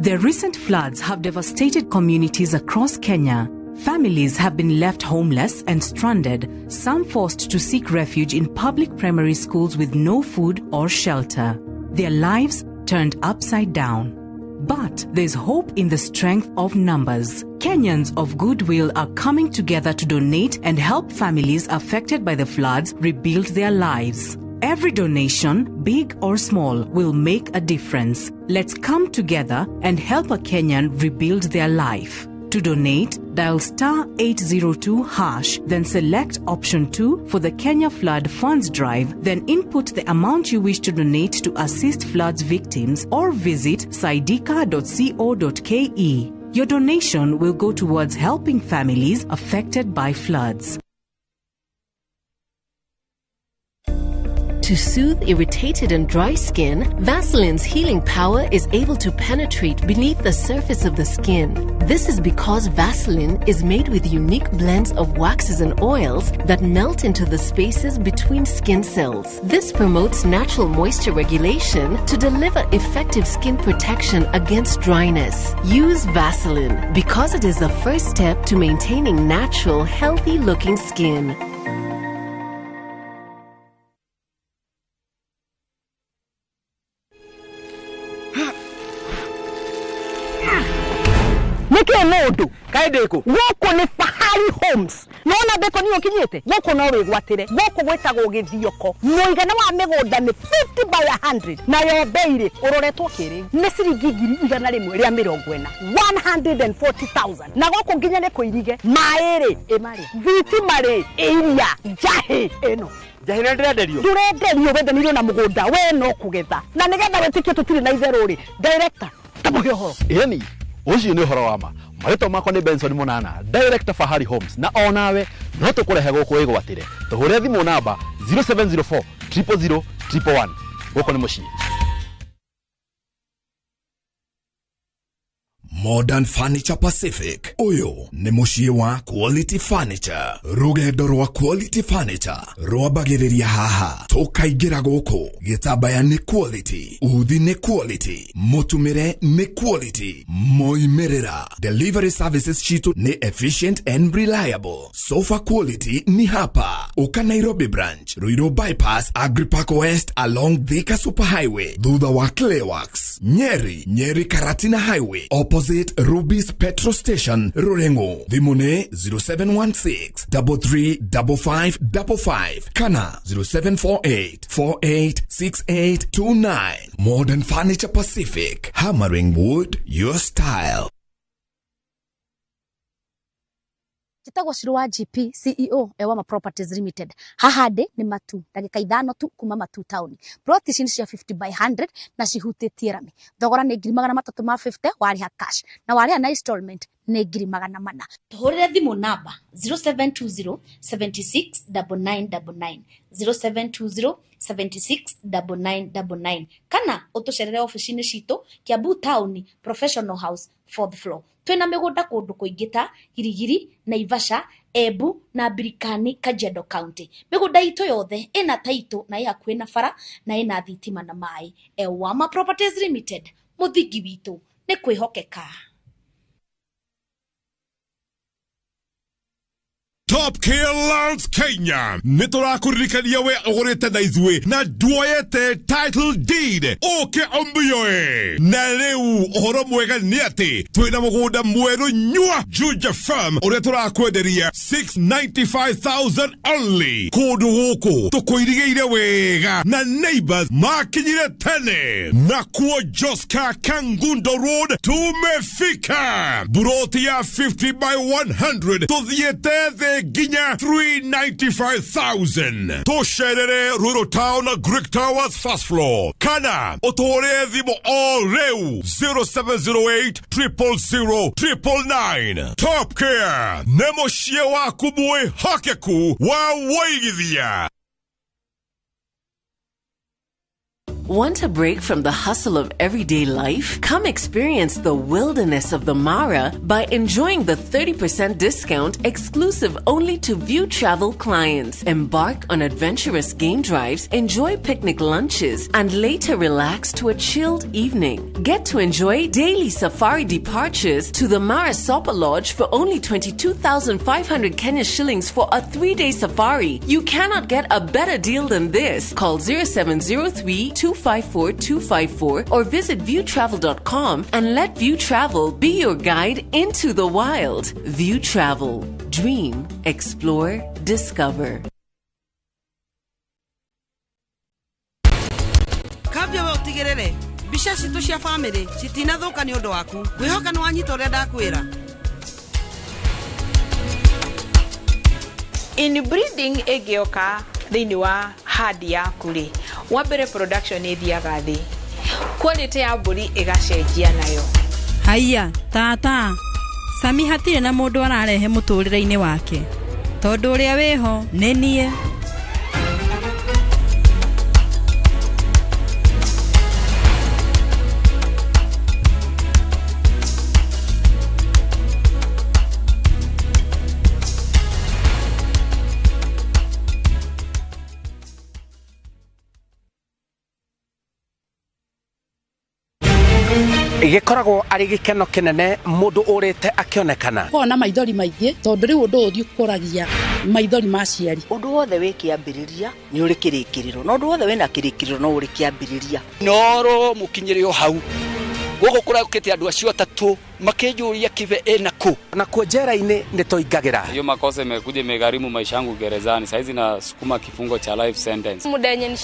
The recent floods have devastated communities across Kenya. Families have been left homeless and stranded, some forced to seek refuge in public primary schools with no food or shelter. Their lives turned upside down. But there's hope in the strength of numbers. Kenyans of goodwill are coming together to donate and help families affected by the floods rebuild their lives. Every donation, big or small, will make a difference. Let's come together and help a Kenyan rebuild their life. To donate, dial star 802 hash, then select option 2 for the Kenya Flood Funds Drive, then input the amount you wish to donate to assist floods victims or visit saidika.co.ke. Your donation will go towards helping families affected by floods. To soothe irritated and dry skin, Vaseline's healing power is able to penetrate beneath the surface of the skin. This is because Vaseline is made with unique blends of waxes and oils that melt into the spaces between skin cells. This promotes natural moisture regulation to deliver effective skin protection against dryness. Use Vaseline because it is the first step to maintaining natural, healthy looking skin. Nĩkĩ mũndũ Kaĩ ndĩkũ? Gũkũ nĩ Fahari Homes. Nona ndĩkũ niĩ ũkinyĩte gũkũ no wĩgwatĩre. Gũkũ gwĩtagwo Gĩthioko. Mũigana wa mĩgũnda nĩ 50 by 100, nayo bei rĩ ũroretwo kĩrĩu nĩ ciringi 140,000, 140,000. Na gũkũ nginya nĩ kũirige maĩ rĩ ĩmarĩ thitima rĩ ĩiria njahĩ ĩno. Njahĩ nĩ ndĩrenderio? Ndũrenderio, wendanĩirio na mũgũnda we no kũgetha. Na nĩgetha wĩtĩkie tũtirĩ na itherũ rĩ, director tamũhe ũhoro. Ĩni ũcio nĩ ũhoro wa ma. Marĩtwa makwa nĩ Benson Monana, director Fahari Homes, na onawe no tũkũrehe gũkũ wĩgwatĩre. Tũhũre thimũ namba 0704 000 111. Gũkũ nĩ mũciĩ. Modern Furniture Pacific. Ũyũ nĩ mũciĩ wa Quality Furniture. Rũgendo rwa Quality Furniture rwambagĩrĩria haha. Tũkaingĩra gũkũ. Gĩtambaya nĩ quality, uthi nĩ quality, mũtumĩre nĩ quality, moimĩrĩra. Delivery services citũ nĩ efficient and reliable. Sofa quality ni hapa. Uka Nairobi branch, Ruiru bypass, Agripark West along Thika Superhighway, thutha wa Clayworks, Nyeri, Nyeri Karatina Highway, opposite Ruby's Petrol Station, Rurengo. Thimũ nĩ 0716 335555 kana 0748 486829. Modern Furniture Pacific, hammering wood your style. Njĩtagwo Shiro wa GP, CEO Ewama Properties Limited. Haha ndĩ nĩ Matu, ndagĩka 5 tu kuma Matu town. Plot ici nĩ cia 50 by 100 na cihutĩtie rami. Thogora nĩ 350,000 warĩha cash, na warĩha na installment nĩ 400,000. Tũhũrĩre thimũ namba 0720 76 9999, 0720 76 9999, kana ũtũcerere ofici-inĩ citũ Kiambu Town, Professional House, fourth floor. Twĩna mĩgũnda kũndũ kũingĩ ta Girigiri, Naivasha, Embu na Birikani, Kajiado County. Mĩgũnda itũ yothe ĩna taitũ na ĩ hakuhĩ na bara na ĩna thitima na maĩ. Ewama Properties Limited, mũthingi witũ nĩ kwĩhokeka. Top Care Lands Kenya. Nĩ tũrakũririkania we ũgũrĩte na ithuĩ na nduoyete title deed ũke ũmbiyoe. Na rĩu ũhoro mwega nĩ atĩ twĩna mũgũnda mwerũ nyua Juja Farm ũrĩa tũrakwenderia 695,000 only. Kũndũ gũkũ tũkũirigĩire wega na neighbors makinyire tene. Nakuo Joska Kangundo Road tumefika. Buroti ya 50 by 100 tũthiĩte thĩ nginya 395,000. Tũcerere Ruiru Town, Greek Towers first floor, kana ũtũhũrĩre thimũ o rĩu 0708 000 999. Top Care nĩ mũciĩ waku mwĩhokeku wa wũigithia. Want a break from the hustle of everyday life? Come experience the wilderness of the Mara by enjoying the 30% discount exclusive only to View Travel clients. Embark on adventurous game drives, enjoy picnic lunches, and later relax to a chilled evening. Get to enjoy daily safari departures to the Mara Sopa Lodge for only 22,500 Kenya shillings for a 3-day safari. You cannot get a better deal than this. Call 0703 254 254 or visit viewtravel.com and let View Travel be your guide into the wild. View Travel. Dream, explore, discover. Kambia we utigirire mbica citũ cia bamĩrĩ citinathuka nĩ ũndũ waku ngwĩhoka nĩ wanyita ũrĩa ndakwĩra. Inbreeding ĩngĩoka thĩinĩ wa herd yaku rĩ, wa mbere production ĩthiaga thĩ, quality ya mbũri ĩgacenjia nayo. Haiya tata Sami hatirĩ na mũndũ ararehe mũtũrĩre-inĩ wake tondũ ũrĩa wĩho nĩ niĩ. Gĩkoragwo arĩ gĩkeno kĩnene mũndũ ũrĩte akĩonekana. Kona maithori maingĩ tondũ rĩu ũndũ ũyũ ũkũragia maithori ma aciari. Ũndũ wothe wĩ kĩambĩrĩria nĩ ũrĩ kĩrĩkĩrĩro, na ũndũ wothe wĩna kĩrĩkĩrĩro no ũrĩ kĩambĩrĩria. Noro mũkinyĩre o hau gũkũ kũraũkĩte andũ acio atatũ makĩnjũria Kibe ĩna kũ na kuo njera-inĩ nĩ tũingagĩra. Hiyo makosa imekuja imegharimu maisha yangu gerezani. Saizi nasukuma kifungo cha life sentence. Muda yenye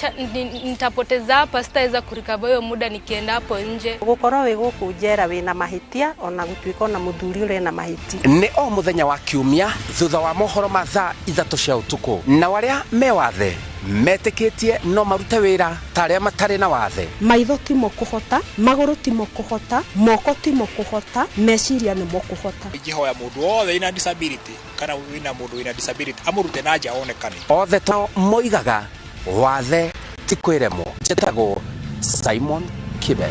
nitapoteza hapa sitaweza kurikava hiyo muda nikienda hapo nje. Gukorwo wi guku njera wina mahitia ona gutuika ona muthuri uri na mahiti. Nĩ o mũthenya wa kiumia thutha wa mohoro ma thaa 3 cia ũtukũ, na arĩa me wathe metĩkĩtie no marute wĩra ta arĩa matarĩ na wathe. Maitho timo kũhota, magũrũ timo kũhota, moko timo kũhota, meciria nĩmo kũhota. Ingĩhoya mũndũ wothe wĩna disability kana wĩna mũndũ wĩna disability amũrute na nja onekane. Othe to moigaga wathe ti kwĩremwo. Njĩtagwo Simon Kibe.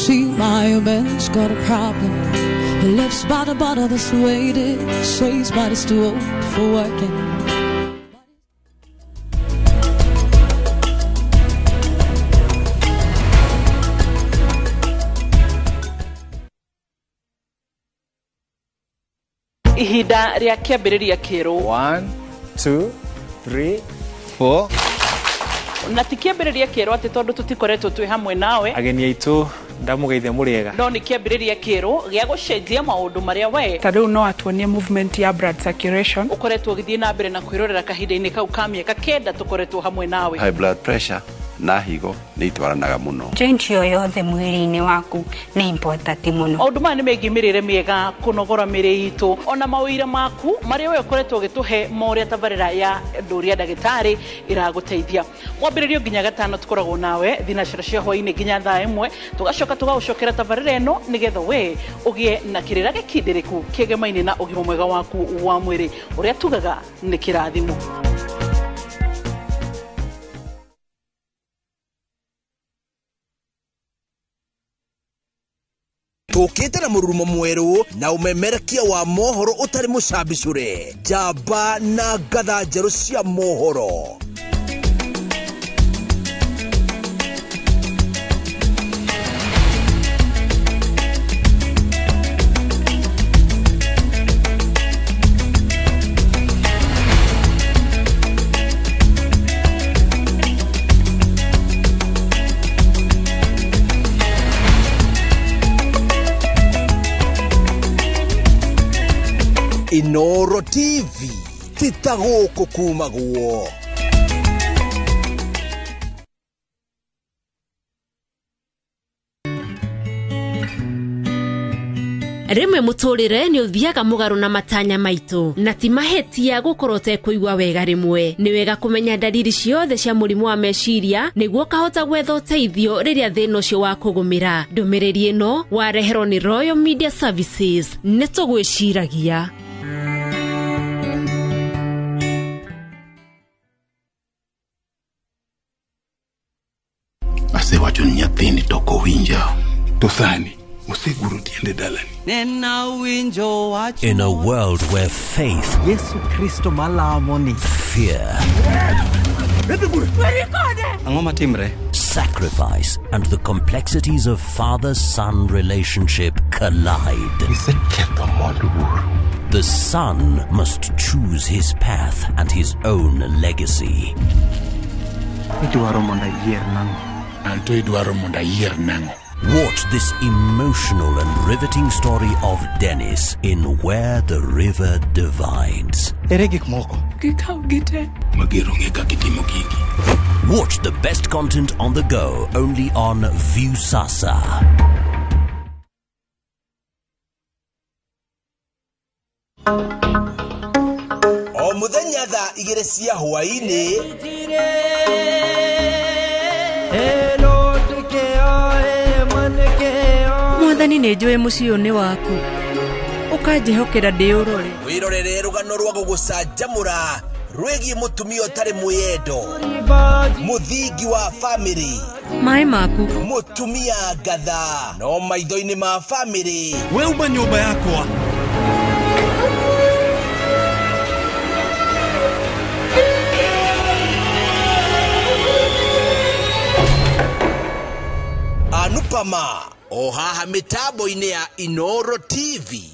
See, my man's got a problem. He lives by the border that's waited. Says body's too old for working. Ihinda rĩa kĩambĩrĩria kĩerũ. 1 2 3 4. Na ti kĩambĩrĩria kĩerũ atĩ tondũ tũtikoretwo twĩ hamwe nawe. Ageni aitũ ndamugeithia mũrĩega. No nĩ kĩambĩrĩria kĩerũ gĩa gũcenjia maũndũ marĩa we ta rĩu no atuonie movement ya blood circulation ũkoretwo ũgĩthiĩ na mbere na kwĩrorera kahinda-inĩ kau ka mĩaka 9 tũkoretwo hamwe nawe. High blood pressure na higo nĩ itwaranaga mũno. Joint yo yothe mwĩrĩ-inĩ waku nĩ important mũno. Maũndũ maya nĩ megiĩ mĩrĩre mĩega, kũnogora mĩrĩ itũ, ona mawĩra maku marĩa we ũkoretwo ũgĩtũhe ma ũrĩa tabarĩra ya Ndũria Ndagĩtarĩ ĩragũteithia. Mwambĩrĩrio nginya gatano tũkoragwo nawe thinacara cia hwaĩ-inĩ nginya thaa 1, tũgacoka tũgagũcokera tabarĩra ĩno nĩgetha we ũgĩe na kĩrĩra gĩkindĩrĩku kĩgemaine na ũgima mwega waku wa mwĩrĩ ũrĩa tugaga nĩ kĩrathimo. Tũkĩte na mũrurumo mwerũ na ũmemerekia wa mohoro ũtarĩ mũcambicũre, njamba na ngatha njerũ cia mohoro. Inoro TV ti ta gũkũ kumagwo. Rĩmwe mũtũrĩre nĩ ũthiaga mũgarũ na matanya maitũ na ti mahĩtia gũkorwo ũtekũigua wega. Rĩmwe nĩ wega kũmenya ndariri ciothe cia mũrimũ wa meciria nĩguo ũkahota gwetha ũteithio rĩrĩa thĩna ũcio wa kũgũmĩra. Ndũmĩrĩri ĩno wareherwo nĩ Royal Media Services. Nĩ tũgwĩciragia. Asewacho ni nyathini to ok owinja. To sani oseguro tiende dalani. In a world where faith, Yesu Kristo malamo ni fear, sacrifice, and the complexities of father-son relationship collide, the son must choose his path and his own legacy. Idwaro mondo ayier nang'o? Anto idwaro mondo ayier nang'o? Watch this emotional and riveting story of Dennis in Where the River Divides. Ere gik moko? Gikaw gite. Mager onge kaka itimo gigi. Watch the best content on the go only on Viusasa. O muthenya thaa 2 cia hwaĩ-inĩ Mwathani nĩ njũĩ mũciĩ ũyũ nĩ waku ũkanjĩhokera ndĩũrore. Wĩrorere rũgano rwa gũgũcanjamũra rwĩgiĩ mũtumia ũtarĩ mwĩyendo, mũthingi wa famĩlĩ, maĩ maku, mũtumia ngatha no maitho-inĩ ma famĩlĩ. We uma nyũmba yakwa. Anupama o haha mitambo-inĩ ya Inoro TV.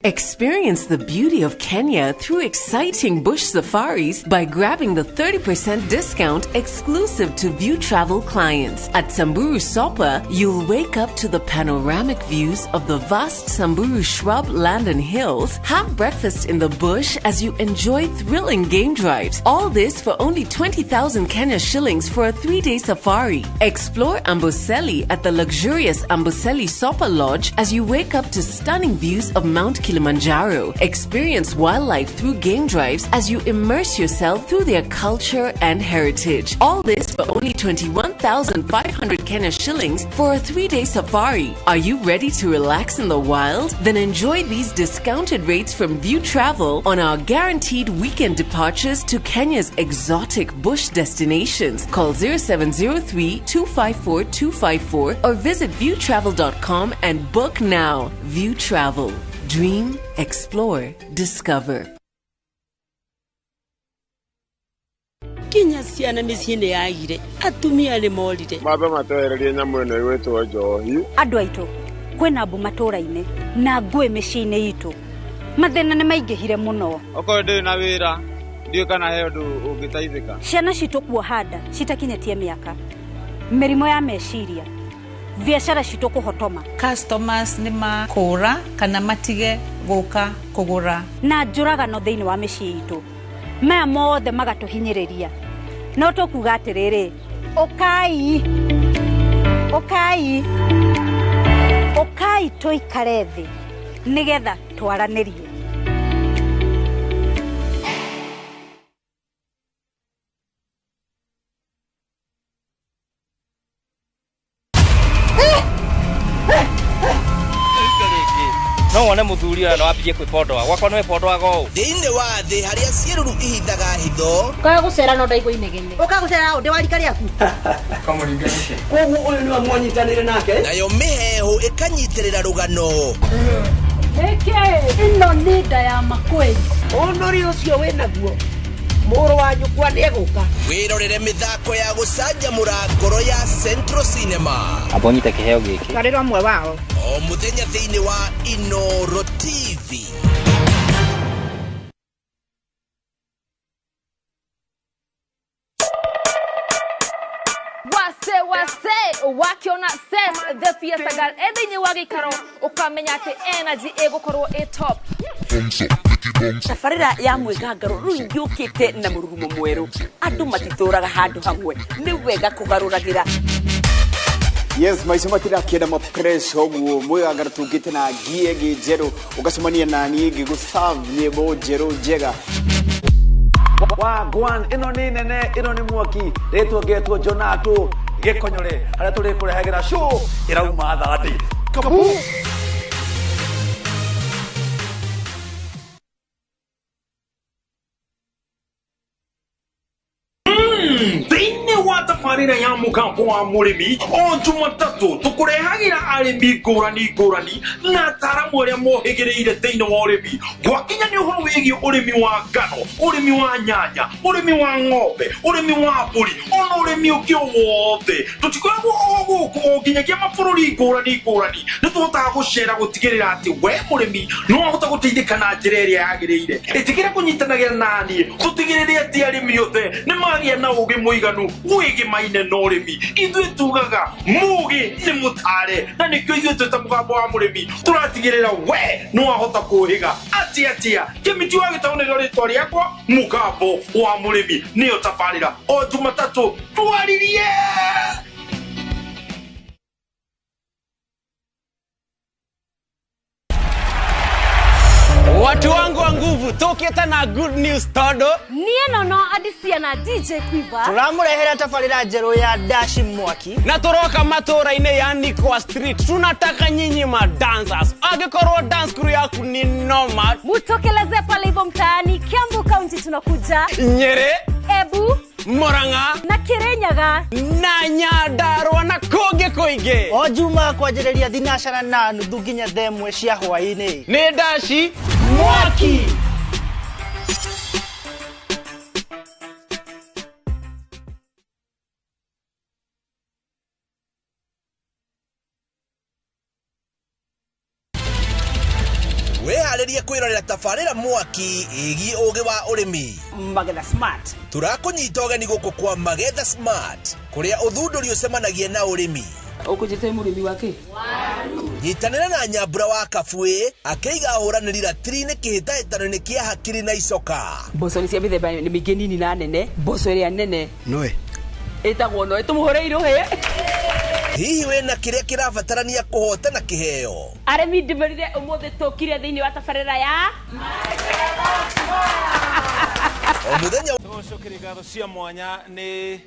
Experience the beauty of Kenya through exciting bush safaris by grabbing the 30% discount exclusive to View Travel clients. At Samburu Sopa, you'll wake up to the panoramic views of the vast Samburu shrub land and hills, have breakfast in the bush as you enjoy thrilling game drives. All this for only 20,000 Kenya shillings for a 3-day safari. Explore Amboseli at the luxurious Amboseli Sopa Lodge as you wake up to stunning views of Mount Kilimanjaro. Experience wildlife through game drives as you immerse yourself through their culture and heritage. All this for only 21,500 Kenya shillings for a 3-day safari. Are you ready to relax in the wild? Then enjoy these discounted rates from View Travel on our guaranteed weekend departures to Kenya's exotic bush destinations. Call 0703 254 254 or visit viewtravel.com and book now. View Travel. Dream, explore, discover. Kinya ciana mĩciĩ-inĩ yagire atumia nĩ morire mambe matwehererie nyamũ ĩno ĩgwĩtwo njohi. Andũ aitũ kwĩna mbu matũũra-inĩ na ngũĩ mĩciĩ-inĩ itũ, mathĩna nĩ maingĩhire mũno. Okorwo ndĩrĩ na wĩra ndiũĩ kana he ũndũ ũngĩteithĩka. Ciana citũ kuoha nda citakinyĩtie mĩaka, mĩrimũ ya meciria, biacara citũ kũhotoma, customers nĩ makũra kana matige gũka kũgũra, na njũragano thĩinĩ wa mĩciĩ itũ. Maya mothe magatũhinyĩrĩria. No tũkuga atĩrĩrĩ, ũkai ũkai ũkai tũikare thĩ nĩgetha twaranĩrie. No wone muthuri ũyũ no ambie kwĩpondoa gwakwa nĩ wĩpondoaga ũũ. Thĩinĩ wa thĩ harĩa ciĩruru ihithaga hitho. Ũkaga gũcera no ndaigua inegene. Ũkaga gũcera ũ ndĩ wa rika rĩaku. Koguo ũyũ nĩwe mwanyitanĩire nake. Nayo mĩheehũ ĩkanyitĩrĩra rũgano. Ĩkĩ ĩno nĩ nda ya makwei. Ũnũri ũcio wĩnaguo mũrũ wa nyũkwa nĩegũka. Wĩrorere mĩthako ya gũcanjamũra ngoro ya Central Cinema. Amba ũnyite kĩheo gĩkĩ. Twarĩra ũmwe wao. O mũthenya thĩinĩ wa Inoro TV. Wase wase wakiona ses the Fiesta Girl ethĩinĩ wa gĩikaro ũkamenya atĩ energy ĩgũkorwo ĩ top. Tabarĩra ya mwĩgangaro rĩu yũkĩte na mũrurumo mwerũ. Andũ matitũraga handũ hamwe, nĩ wega kũgarũragĩra. Yes, maica matirakienda ma pressure ũguo mwĩgangaro tũngĩte na ngie ĩngĩ njerũ ũgacemania na niĩ ngĩgũ-serve nyĩmbo njerũ njega. Wagwan ĩno nĩ nene ĩno nĩ mwaki rĩtwa ngetwo Jonato gĩkonyore harĩa tũrĩkũrehagĩra show ĩrauma thandĩ kabu. Thĩinĩ wa tabarĩra ya mũgambo wa mũrĩmi o Jumatatũ tũkũrehagĩra arĩmi ngũrani ngũrani na ataaramu arĩa mohĩgĩrĩire thĩinĩ wa ũrĩmi. Gwakinya nĩ ũhoro wĩgiĩ ũrĩmi wa ngano, ũrĩmi wa nyanya, ũrĩmi wa ng'ombe, ũrĩmi wa mbũri, ona ũrĩmi ũngĩ o wothe. Tũtikoragwo o gũkũ o nginyagia mabũrũri ngũrani ngũrani. Nĩ tũhotaga gũcera gũtigĩrĩra atĩ we mũrĩmi no ahota gũteithĩka na njĩra ĩrĩa yagĩrĩire. Ĩtĩkĩra kũnyitanagĩra naniĩ tũtigĩrĩre atĩ arĩmi othe nĩ magĩa na ũgĩ mũiganu wĩgĩmaine na ũrĩmi. Ithuĩ tugaga mũgĩ nĩ mũtare, na nĩkĩo ithuĩ twĩ ta mũgambo wa mũrĩmi tũratigĩrĩra we nĩ wahota kũhĩga atia atia. Kĩmiti wa Gĩtaũ nĩrĩo rĩtwa rĩakwa, mũgambo wa mũrĩmi nĩyo tabarĩra o Jumatatũ twaririe. Watu wangu wa nguvu, tukite na good news todo. Niĩ nono Adisia na DJ Quiver turamurehera tabarĩra njerũ ya Dashi Mwaki na turoka matũra-inĩ ya Nikwa Street. Tunataka nyinyi ma dancers, angĩkorwo dance crew yaku ni noma, mutokeleze pale hivyo mtaani Kiambu County. Tunakuja Nyeri, Ebu, Murang'a na Kirinyaga na Nyandarua na kũngĩ kũingĩ. O Juma kwanjĩrĩria thinacara na nuthu nginya thaa ĩmwe cia hwaĩ-inĩ. Nĩ Dashi Mwaki. Wĩharĩrie kwĩrorera tabarĩra mwaki ĩgiĩ ũgĩ wa ũrĩmi. Magetha Smart. Tũrakũnyita ũgeni gũkũ kwa Magetha Smart kũrĩa ũthundũri ũcemanagia na ũrĩmi. Ũkũnjĩte mũrĩmi wa kĩ? Nyitanĩra na Nyambura wa Kabuĩ akĩiga ahũranĩri ratiri-inĩ kĩhĩtahĩtano-inĩ kĩa hakiri na icoka. Mboco nĩ cia mĩthemba nĩ mĩingĩ nini na nene. Mboco ĩrĩa nene Noe ĩtagwo Noe, tũmũhũre irũhĩ. Hihi wĩna kĩrĩa kĩrabatarania kũhotana kĩheo? Arĩmi ndĩmerire ũmũthĩ tũkire thĩinĩ wa tabarĩra ya o mũthenya. Tũcokerie ngatho cia mwanya nĩ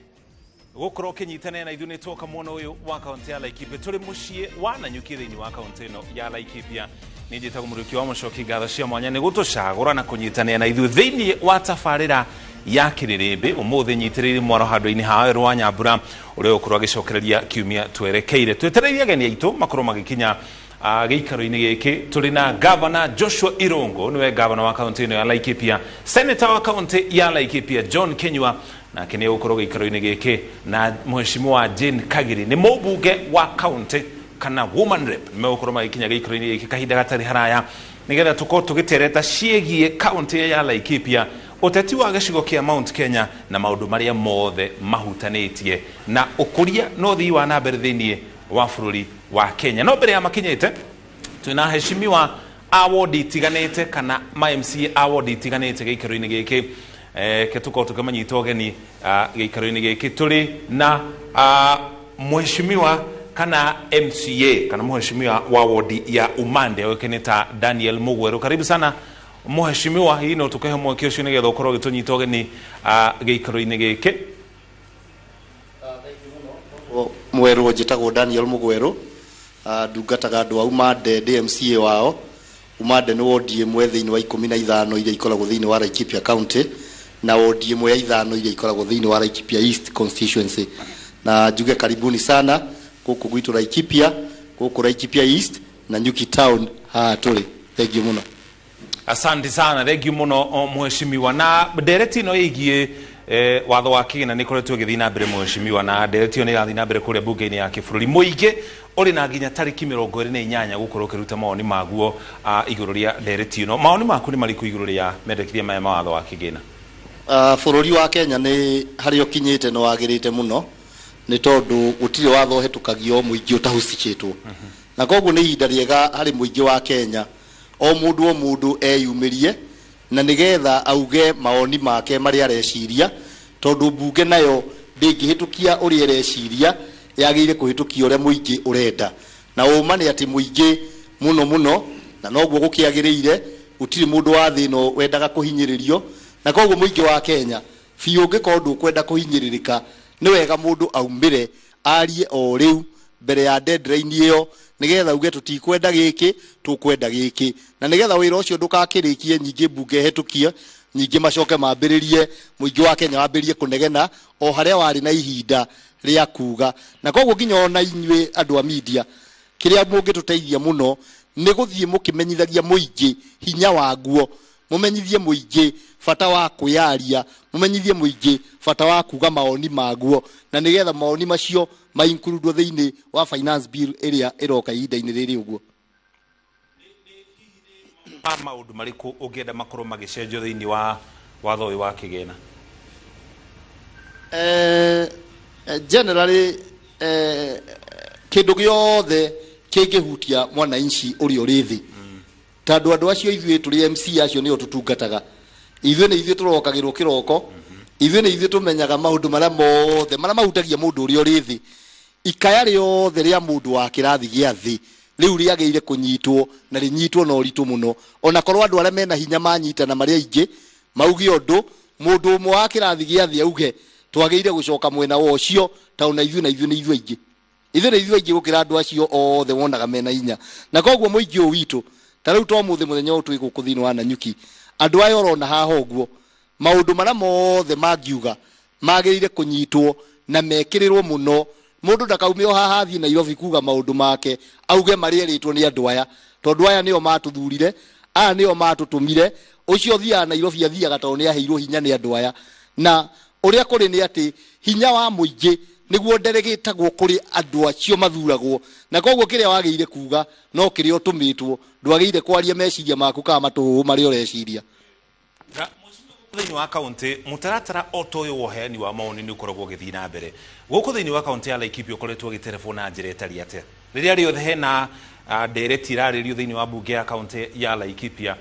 gũkorwo ũkĩnyitanĩra na ithuĩ nĩ twoka mwena ũyũ wa kaũntĩ ya Laikipia. Tũrĩ mũciĩ wa Nanyuki thĩinĩ wa kaũntĩ ĩno ya Laikipia. Nĩ njĩtagwo Mũriũki wa Mũcoki. Ngatho cia mwanya nĩ gũtũcagũra na kũnyitanĩra na ithuĩ thĩinĩ wa tabarĩra ya kĩrĩrĩmbĩ. Ũmũthĩ nyitĩrĩire mwaro handũ-inĩ ha Werũ wa Nyambura ũrĩa ũgũkorwo agĩcokereria kiumia twerekeire. Twetereire ageni aitũ makorwo magĩkinya gĩikaro-inĩ gĩkĩ. Tũrĩ na Governor Joshua Irungu, nĩwe governor wa kaũntĩ ĩno ya Laikipia, Senator wa kaũntĩ ya Laikipia John Kinyua nake nĩ egũkorwo gĩikaro-inĩ gĩkĩ, na Mheshimiwa Jane Kagiri nĩ mũmbunge wa kaũntĩ kana woman rep, nĩ megũkorwo magĩkinya gĩikaro-inĩ gĩkĩ kahinda gatarĩ haraya nĩgetha tũkorwo tũgĩtereta ciĩgiĩ kaũntĩ ya Laikipia, ũteti wa gĩcigo kĩa Mount Kenya na maũndũ marĩa mothe mahutanĩtie na ũkũria na ũthii wa na mbere thĩinĩ wa bũrũri wa Kenya. No mbere ya makinyĩte twĩna heshimiwa a ward itiganĩte kana ma MCA a ward itiganĩte gĩikaro-inĩ gĩkĩ. Ke tũkorwo tũkĩmanyita ũgeni gĩikaro-inĩ gĩkĩ. Tũrĩ na mheshimiwa kana MCA kana mheshimiwa wa ward ya Umande oĩkaine ta Daniel Mugweru. Karibu sana mheshimiwa, hihi no tũkũhe mweke ũcio nĩgetha ũkorwo ũgĩtũnyita ũgeni gĩikaro-inĩ gĩkĩ. Mwerũ njĩtagwo Daniel Mugweru, ndungataga andũ a Umande ndĩ MCA wao. Umande nĩ wondi ĩmwe thĩinĩ wa 15 iria ikoragwo thĩinĩ wa Laikipia County na wondi ĩmwe ya 5 iria ikoragwo thĩinĩ wa Laikipia East Constituency. Na njuge karibuni sana gũkũ gwitũ Laikipia, gũkũ Laikipia East na Nyuki Town haha tũrĩ. Thank you mũno. Asante sana, thank you mũno mheshimiwa. Na ndereti ĩno ĩgiĩ watho wa kĩgĩna nĩ ĩkoretwo ĩgĩthiĩ na mbere mheshimiwa, na ndereti ĩyo nĩ ĩrathiĩ na mbere kũrĩa mbunge-inĩ ya kĩbũrũri. Mũingĩ ũrĩ na nginya tarĩki 28 gũkorwo ũkĩruta mawoni maguo igũrũ rĩa ndereti ĩno. Mawoni maku nĩ marĩkũ igũrũ rĩa mendekithia maya ma watho wa kĩgĩna? Bũrũri wa Kenya nĩ harĩa ũkinyĩte nĩ wagĩrĩte mũno, nĩ tondũ gũtirĩ watho ũhetũkagio mũingĩ ũtahusicĩtwo, na koguo nĩ ihinda rĩega harĩ mũingĩ wa Kenya o mũndũ eyumĩrie na nĩgetha auge maoni make marĩa areciria, tondũ mbunge nayo ndĩngĩhĩtũkia ũrĩa ĩreciria, yagĩrĩire kũhĩtũkia ũrĩa mũingĩ ũrenda. Na ũma nĩ atĩ mũingĩ mũno mũno, na noguo gũkĩagĩrĩire, gũtirĩ mũndũ wa thĩ ĩno wendaga kũhinyĩrĩrio, na koguo mũingĩ wa Kenya biũ ũngĩkorwo ndũkwenda kũhinyĩrĩrĩka, nĩ wega mũndũ aumĩre arie o rĩu mbere ya deadline ĩyo, nĩgetha uge tũtikwenda gĩkĩ, tũkwenda gĩkĩ, na nĩgetha wĩra ũcio ndũgakĩrĩkie nyingĩ mbunge ĩhĩtũkie, nyingĩ macoke mambĩrĩrie mũingĩ wa Kenya wambĩrĩrie kũnegena o harĩa warĩ na ihinda rĩa kuga. Na koguo nginya ona inyuĩ andũ a media, kĩrĩa mũngĩtũteithia mũno nĩ gũthiĩ mũkĩmenyithagia mũingĩ hinya waguo, mũmenyithie mũingĩ bata wa kwĩyaria, mũmenyithie mũingĩ bata wa kuga maoni maguo, na nĩgetha maoni macio mainclude thĩinĩ wa finance bill ĩrĩa ĩroka ihinda-inĩ rĩrĩ ũguo. Maũndũ marĩkũ ũngĩenda makorwo magĩcenjio thĩinĩ wa watho ũyũ wa kĩgĩna? Generally kĩndũ gĩothe kĩngĩhutia mwananchi ũrĩa ũrĩ thĩ, tondũ andũ acio ithuĩ tũrĩ MC acio nĩo tũtungataga, ithuĩ nĩ ithuĩ tũrokagĩrwo kĩroko, ithuĩ nĩ ithuĩ tũmenyaga maũndũ marĩa mothe marĩa mahutagia mũndũ ũrĩa ũrĩ thĩ. Ikaya rĩothe rĩa mũndũ wa kĩrathi gĩa thĩ rĩu rĩagĩrĩire kũnyitwo na rĩnyitwo na ũritũ mũno, ona korwo andũ arĩa mena hinya manyitana marĩ aingĩ mauge ũndũ, mũndũ ũmwe wa kĩrathi gĩa thĩ auge twagĩrĩire gũcoka mwena wa ũcio, tondũ na ithuĩ na ithuĩ nĩ ithuĩ aingĩ, ithuĩ nĩ ithuĩ aingĩ gũkĩra andũ acio othe wonaga mena hinya. Na koguo mũingĩ ũyũ witũ ta rĩu to mũthĩ mũthenya ũyũ twĩ gũkũ thĩinĩ wa Nanyuki, andũ aya ũrona haha ũguo, maũndũ marĩa mothe mangiuga magĩrĩire kũnyitwo na mekĩrĩrwo mũno. Mũndũ ndakaume o haha athiĩ Nairobi kuga maũndũ make auge marĩa erĩtwo nĩ andũ aya, tondũ aya nĩo matũthurire, aya nĩo matũtũmire. Ũcio ũthiaga Nairobi athiaga tondũ nĩ aheirwo hinya nĩ andũ aya. Na ũrĩa kũrĩ nĩ atĩ hinya wa mũingĩ nĩguo nderegĩtagwo kũrĩ andũ acio mathuragwo, na koguo kĩrĩa wagĩrĩire kuga no kĩrĩa ũtũmĩtwo, ndwagĩrĩire kwaria meciria maku kana matũhũhũ marĩa ũreciria. Thĩinĩ wa kaunti mũtaratara o ta ũyũ wa ũheani wa maoni nĩ ũkoragwo ũgĩthiĩ na mbere gũkũ thĩinĩ wa kaunti ya Laikipia, ũkoretwo ũgĩterebwo na njĩra ĩtariĩ atĩa rĩrĩa rĩothe hena ndereti irarĩrio thĩinĩ wa mbunge ya kaunti ya Laikipia?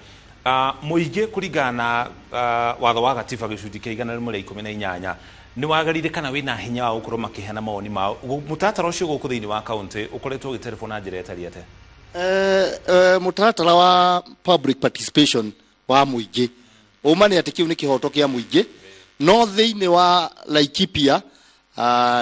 Mũingĩ kũringana na watho wa gatiba gĩcunjĩ kĩa 118 nĩ wagĩrĩire kana wĩna hinya wa gũkorwo makĩheana mawoni mao. Mũtaratara ũcio gũkũ thĩinĩ wa kaunti ũkoretwo ũgĩterebwo na njĩra ĩtariĩ atĩa? Mũtaratara wa public participation wa mũingĩ ũma nĩ atĩ kĩu nĩ kĩhoto kĩa mũingĩ, no thĩinĩ wa Laikipia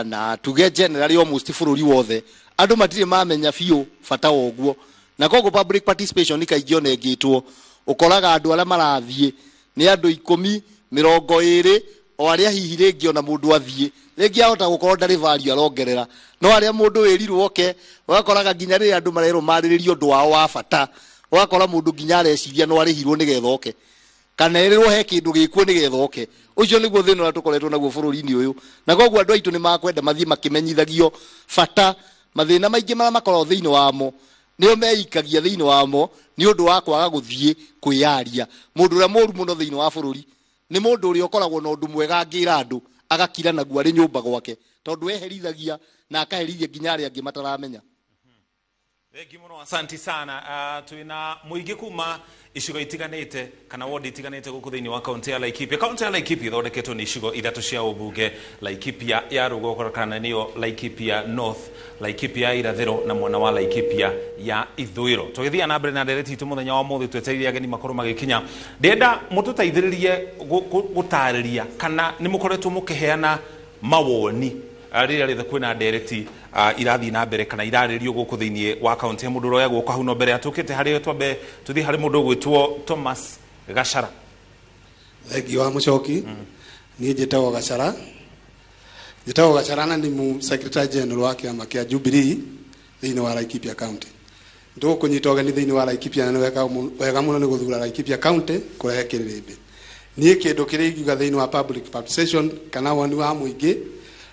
na tuge generally almost bũrũri wothe andũ matirĩ mamenya biũ bata wa ũguo, na koguo public participation kaingĩ ona ĩngĩtwo ũkoraga andũ arĩa marathiĩ nĩ andũ 10, 20, o arĩa hihi rĩngĩ ona mũndũ athiĩ rĩngĩ ahota gũkorwo ndarĩ value arongerera, no arĩa mũndũ wĩrirwo oke ũgakoraga nginya rĩrĩa andũ marerwo marĩrĩrie ũndũ wao wa bata, ũgakora mũndũ nginya areciria no arĩhirwo nĩgetha oke, kana erĩrwo he kĩndũ gĩkuo nĩgetha oke. Ũcio nĩguo thĩna ũrĩa tũkoretwo naguo bũrũri-inĩ ũyũ, na koguo andũ aitũ nĩ makwenda mathiĩ makĩmenyithagio bata mathĩna maingĩ marĩa makoragwo thĩinĩ wamo nĩo meikagia thĩinĩ wamo nĩ ũndũ wa kwaga gũthiĩ kwĩyaria. Mũndũ ũrĩa mũru mũno thĩinĩ wa bũrũri nĩ mũndũ ũrĩa ũkoragwo na ũndũ mwega angĩra andũ agakira naguo arĩ nyũmba gwake, tondũ eherithagia na akaherithia nginya arĩa angĩ mataramenya. Thengi mũno, asanti sana. Twĩna mũingĩ kuma icigo itiganĩte kana wodi itiganĩte gũkũ thĩinĩ wa kaunti ya Laikipia. Kaunti ya Laikipia ĩthondeketwo nĩ icigo ithatũ cia ũmbunge, Laikipia ya rũgongo kana nĩyo Laikipia North, Laikipia ya irathĩro na mwena wa Laikipia ya ithũĩro. Tũgĩthiĩ na mbere na ndereti itũ mũthenya wa ũmũthĩ, twetereire ageni makorwo magĩkinya. Ndĩrenda mũtũteithĩrĩrie gũtarĩria kana nĩ mũkoretwo mũkĩheana mawoni rĩrĩa rĩothe kwĩna ndereti irathiĩ na mbere kana irarĩrio gũkũ thĩinĩ wa kaunti. He mũndũ ũroya guoko hau no mbere atũkĩte harĩ twambe tũthiĩ harĩ mũndũ ũgwĩtwo Thomas Gachara. Thengi wa Mũcoki. Niĩ njĩtagwo Gachara, njĩtagwo Gachara na nĩ mu secretary general wa kĩama kĩa Jubilee thĩinĩ wa Laikipia County. Ndũkũnyita ũgeni thĩinĩ wa Laikipia na nĩ wega mũno nĩ gũthura Laikipia County kũrehe kĩrĩrĩmbĩ. Niĩ kĩndũ kĩrĩa ingiuga thĩinĩ wa public participation kana woni wa mũingĩ,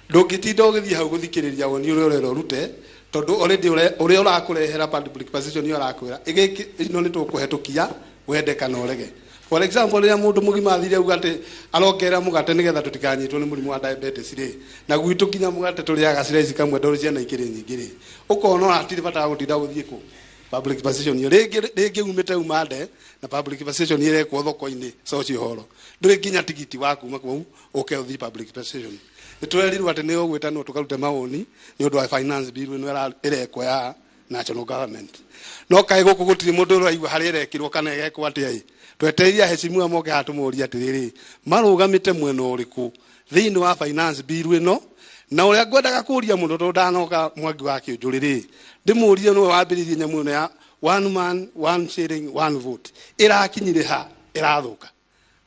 ndũngĩtinda ũgĩthiĩ hau gũthikĩrĩria woni ũrĩa ũrerwo ũrute, tondũ already ũrĩa ũrakũrehera public participation nĩ ũrakwĩra ĩgĩkĩ ĩno nĩ tũkũhetũkia wende kana ũrege. For example, rĩrĩa mũndũ mũgima athire auga atĩ arongerera mũgate nĩgetha tũtikanyitwo nĩ mũrimũ wa diabetes rĩ, na gwitũ nginya mũgate tũrĩaga slice kamwe tondũ ciana ikĩrĩ nyingĩ rĩ, ũkona hatirĩ bata wa gũtinda gũthiĩ kũ Public participation rĩngĩ rĩngĩ umĩte umande na public participation ĩrekwo thoko-inĩ social hall, ndũrĩ nginya tigiti wa kuma kũu ũke ũthiĩ public participation. Nĩ twerirwo atĩ nĩ ũgwĩtanwo tũkarute mawoni nĩ ũndũ wa finance bill ĩno ĩrekwo ya national government, no kaĩ gũkũ gũtirĩ mũndũ ũraigua harĩa ĩrekirwo kana ĩgekwo atĩa. Ĩ twetereire aheshimiwa moke haha tũmorie atĩrĩrĩ, marũgamĩte mwena ũrĩkũ thĩinĩ wa finance bill ĩno? Na ũrĩa ngwendaga kũria mũno, tondũ ndanoka Mwangi wa Kĩũnjũrĩ rĩ, ndĩmũrie nĩwe wambĩrĩirie nyamũ ĩno ya one man one shilling one vote, ĩrakinyire ha ĩrathũka?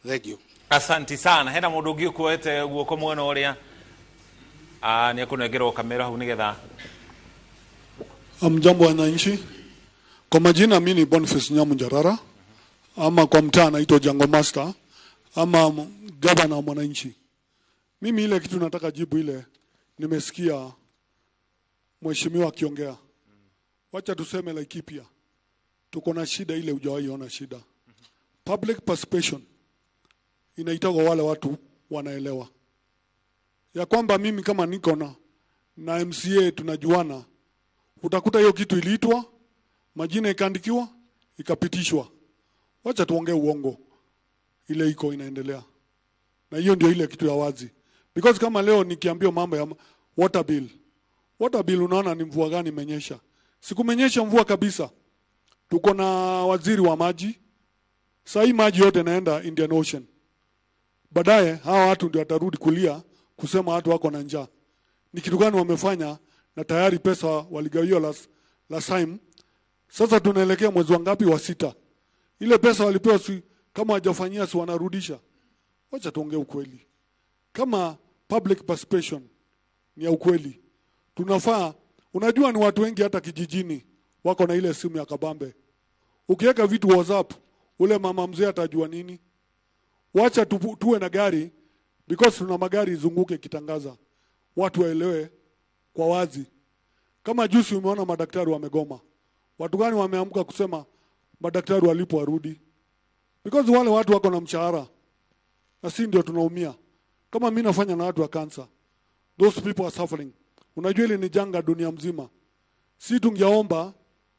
Thank you. Asanti sana. Hena mũndũ ũngĩ ũkuoete guoko mwena ũrĩa? Nĩ ekũnengerwo kamera hau nĩgetha. Mjambo wananchi, kwa majina mi ni Boniface Nyamu Njarara, ama kwa mtaa naitwa Jango Master ama gavana wa mwananchi. Mimi ile kitu nataka jibu ile nimesikia mheshimiwa akiongea. Wacha tuseme Laikipia tuko na shida ile hujawahi ona shida. Public participation inaitwa wale watu wanaelewa ya kwamba mimi kama niko na MCA tunajuana, utakuta hiyo kitu iliitwa, majina ikaandikiwa, ikapitishwa. Wacha tuongee uongo, ile iko inaendelea. Na hiyo ndio ile kitu ya wazi. Because kama leo nikiambiwa mambo ya water bill. Water bill, unaona ni mvua gani imenyesha? Sikumenyesha mvua kabisa. Tuko na waziri wa maji. Sasa hii maji yote naenda Indian Ocean. Baadaye hawa watu ndio watarudi kulia kusema watu wako na njaa. Ni kitu gani wamefanya? Na tayari pesa waligawiwa last time. Sasa tunaelekea mwezi wa ngapi? Wa 6. Ile pesa walipewa si, kama hawajafanyia si wanarudisha. Wacha tuongee ukweli. Kama public participation ni ya ukweli, tunafaa, unajua ni watu wengi hata kijijini wako na ile simu ya kabambe. Ukiweka vitu WhatsApp, ule mama mzee atajua nini? Wacha tuwe na gari, because tuna magari izunguke kitangaza. Watu waelewe kwa wazi. Kama juzi umeona madaktari wamegoma. Watu gani wameamka kusema madaktari walipo warudi? Because wale watu wako na mshahara. Na si ndio tunaumia. Kama mimi nafanya na watu wa cancer, those people are suffering. Unajua ile ni janga dunia mzima. Si tungeomba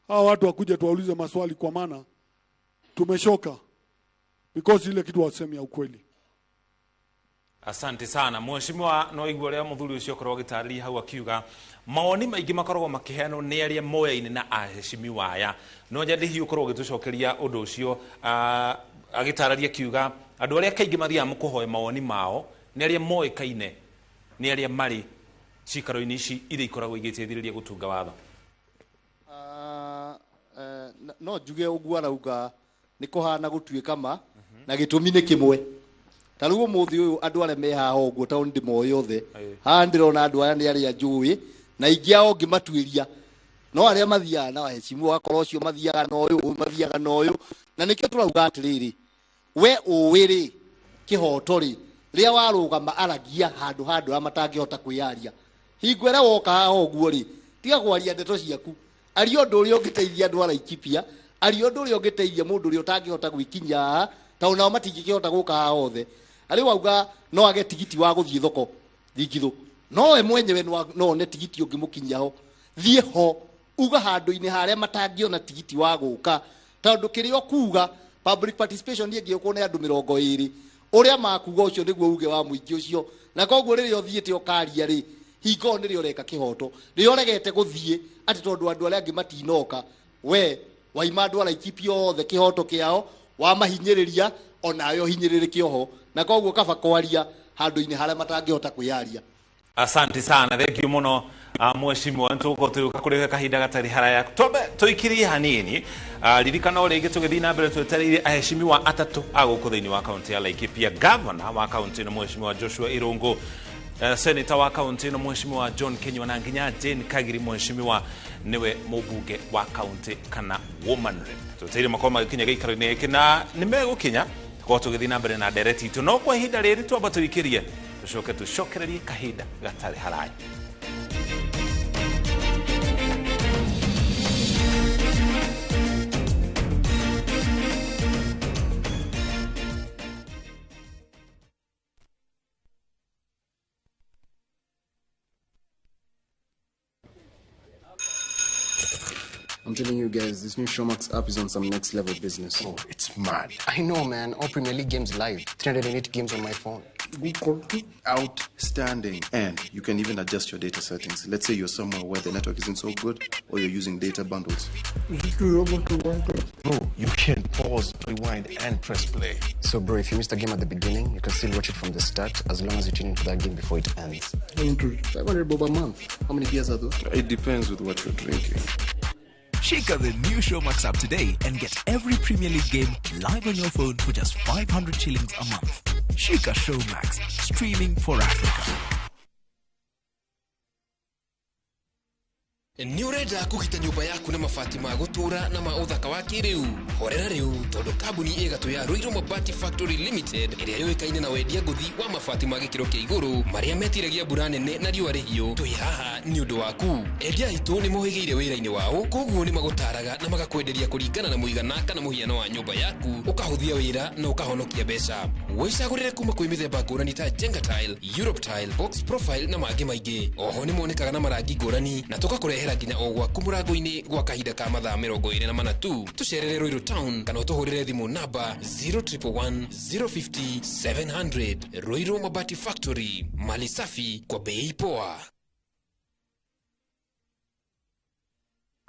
hawa watu wakuje tuwaulize maswali, kwa maana tumeshoka. Because ile kitu wasemi ya ukweli. Asante sana mheshimiwa. No igua ria muthuri ucio korwo gitari hau akiuga mawoni maingi makoragwo makiheanwo ni aria moyaine na aheshimiwa aya. No nyende hihi ukorwo ugitucokeria undu ucio agitararia akiuga andu aria kaingi mathiaga mukuhoe mawoni mao ni aria moikaine, ni aria mari cikaro-inĩ ici iria ikoragwo igĩteithĩrĩria gũtunga watho. No njuge ũguo arauga nĩ kũhana gũtuĩka ma, na gĩtũmi nĩ kĩmwe. Ta rĩu ũmũthĩ ũyũ andũ arĩa me haha ũguo taũni ndĩmoĩ othe, haha ndĩrona andũ aya nĩ arĩa njũĩ na ingĩ ao ngĩmatuĩria, no arĩa mathiaga na waheshimiwa wakorwo ũcio mathiaga na ũyũ, ũyũ mathiaga na ũyũ. Na nĩkĩo tũrauga atĩrĩrĩ, we ũĩ rĩ kĩhoto rĩ, rĩrĩa warũgama aragia handũ ha andũ arĩa matangĩhota kwĩyaria. Hingo ĩrĩa woka haha ũguo rĩ, tiga kwaria ndeto ciaku, aria ũndũ ũrĩa ũngĩteithia andũ a Laikipia, aria ũndũ ũrĩa ũngĩteithia mũndũ ũrĩa ũtangĩhota gwĩkinyia haha, tondũ nao matingĩkĩhota gũka haha othe. Arĩ wauga no age tigiti wa gũthiĩ thoko Thingithũ, no we mwenyewe no one tigiti ũngĩmũkinyia ho. Thiĩ ho uga handũ-inĩ harĩa matangĩona tigiti wa gũka, tondũ kĩrĩa ũkuga public participation ĩngĩũkwo nĩ andũ 20, ũrĩa makuga ũcio nĩguo uge wa mũingĩ ũcio. Na koguo rĩrĩa ũthiĩte ũkaria rĩ, hingo nĩrĩo ũreka kĩhoto, rĩrĩa ũregete gũthiĩ atĩ tondũ andũ arĩa angĩ matinoka, we waima andũ a Laikipia othe kĩhoto kĩao, wamahinyĩrĩria onawe ũhinyĩrĩrĩke oho. Na koguo kaba kwaria handũ-inĩ harĩa matangĩhota kwĩyaria. Asante sana, thank you muno mheshimiwa. Ntuko tuka kuri kahinda gatari haraya, twambe tuikirie hanini. Ririkana o rĩngĩ tũgĩthiĩ na mbere twetereire aheshimiwa atatũ a gũkũ thĩinĩ wa kaunti ya Laikipia. Governor wa kaunti ĩno mheshimiwa Joshua Irungu, senator wa kaunti ĩno mheshimiwa John Kinyua, na nginya Jane Kagiri mheshimiwa niwe mũmbunge wa kaunti kana woman rep. Twetereire makorwo magĩkinya gĩikaro-inĩ gĩkĩ na nĩmegũkinya kwa tũgĩthiĩ na mbere na ndereti itũ, no kwa ihinda rĩrĩ twamba tũikirie tũcoke tũcokererie kahinda gatarĩ haraya. I'm telling you guys, this new Showmax app is on some next level business. Oh, it's mad. I know, man. All Premier League games live. 308 games on my phone. Outstanding. And you can even adjust your data settings. Let's say you're somewhere where the network isn't so good or you're using data bundles. Bro, you can pause, rewind, and press play. So, bro, if you missed a game at the beginning, you can still watch it from the start as long as you tune into that game before it ends. 500 bob a month. How many beers are those? It depends with what you're drinking. Shake out the new Showmax app today and get every Premier League game live on your phone for just 500 shillings a month. Shika Showmax, streaming for Africa. Nĩ ũrenda kũgita nyũmba yaku na mabati ma gũtũũra na ma ũthaka wa kĩrĩu? Horera rĩu tondũ kambuni ĩgatũ ya Ruiru Mabati Factory Limited ĩrĩa yũĩkaine na wendia ngũthi wa mabati ma gĩkĩro kĩa igũrũ marĩa metiragia mbura nene na riũa rĩhiũ, twĩ haha nĩ ũndũ waku. Endia aitũ nĩ mohĩgĩire wĩra-inĩ wao, koguo nĩ magũtaraga na magakwenderia kũringana na mũigana kana mũhiano wa nyũmba yaku, ũkahũthia wĩra na ũkahonokia mbeca. Wĩcagũrĩre kuma kwĩ mĩthemba ngũrani ta Jenga Tile, Europe Tile, Box Profile na mangĩ maingĩ. Oho nĩ monekaga na marangi ngũrani na tũgakũrehera nginya o gwaku mũrango-inĩ gwa kahinda ka mathaa 24 tu. Tũcerere Ruiru Town kana ũtũhũrĩre thimũ namba 0111 050 700. Ruiru Mabati Factory, mali safi kwa bei poa.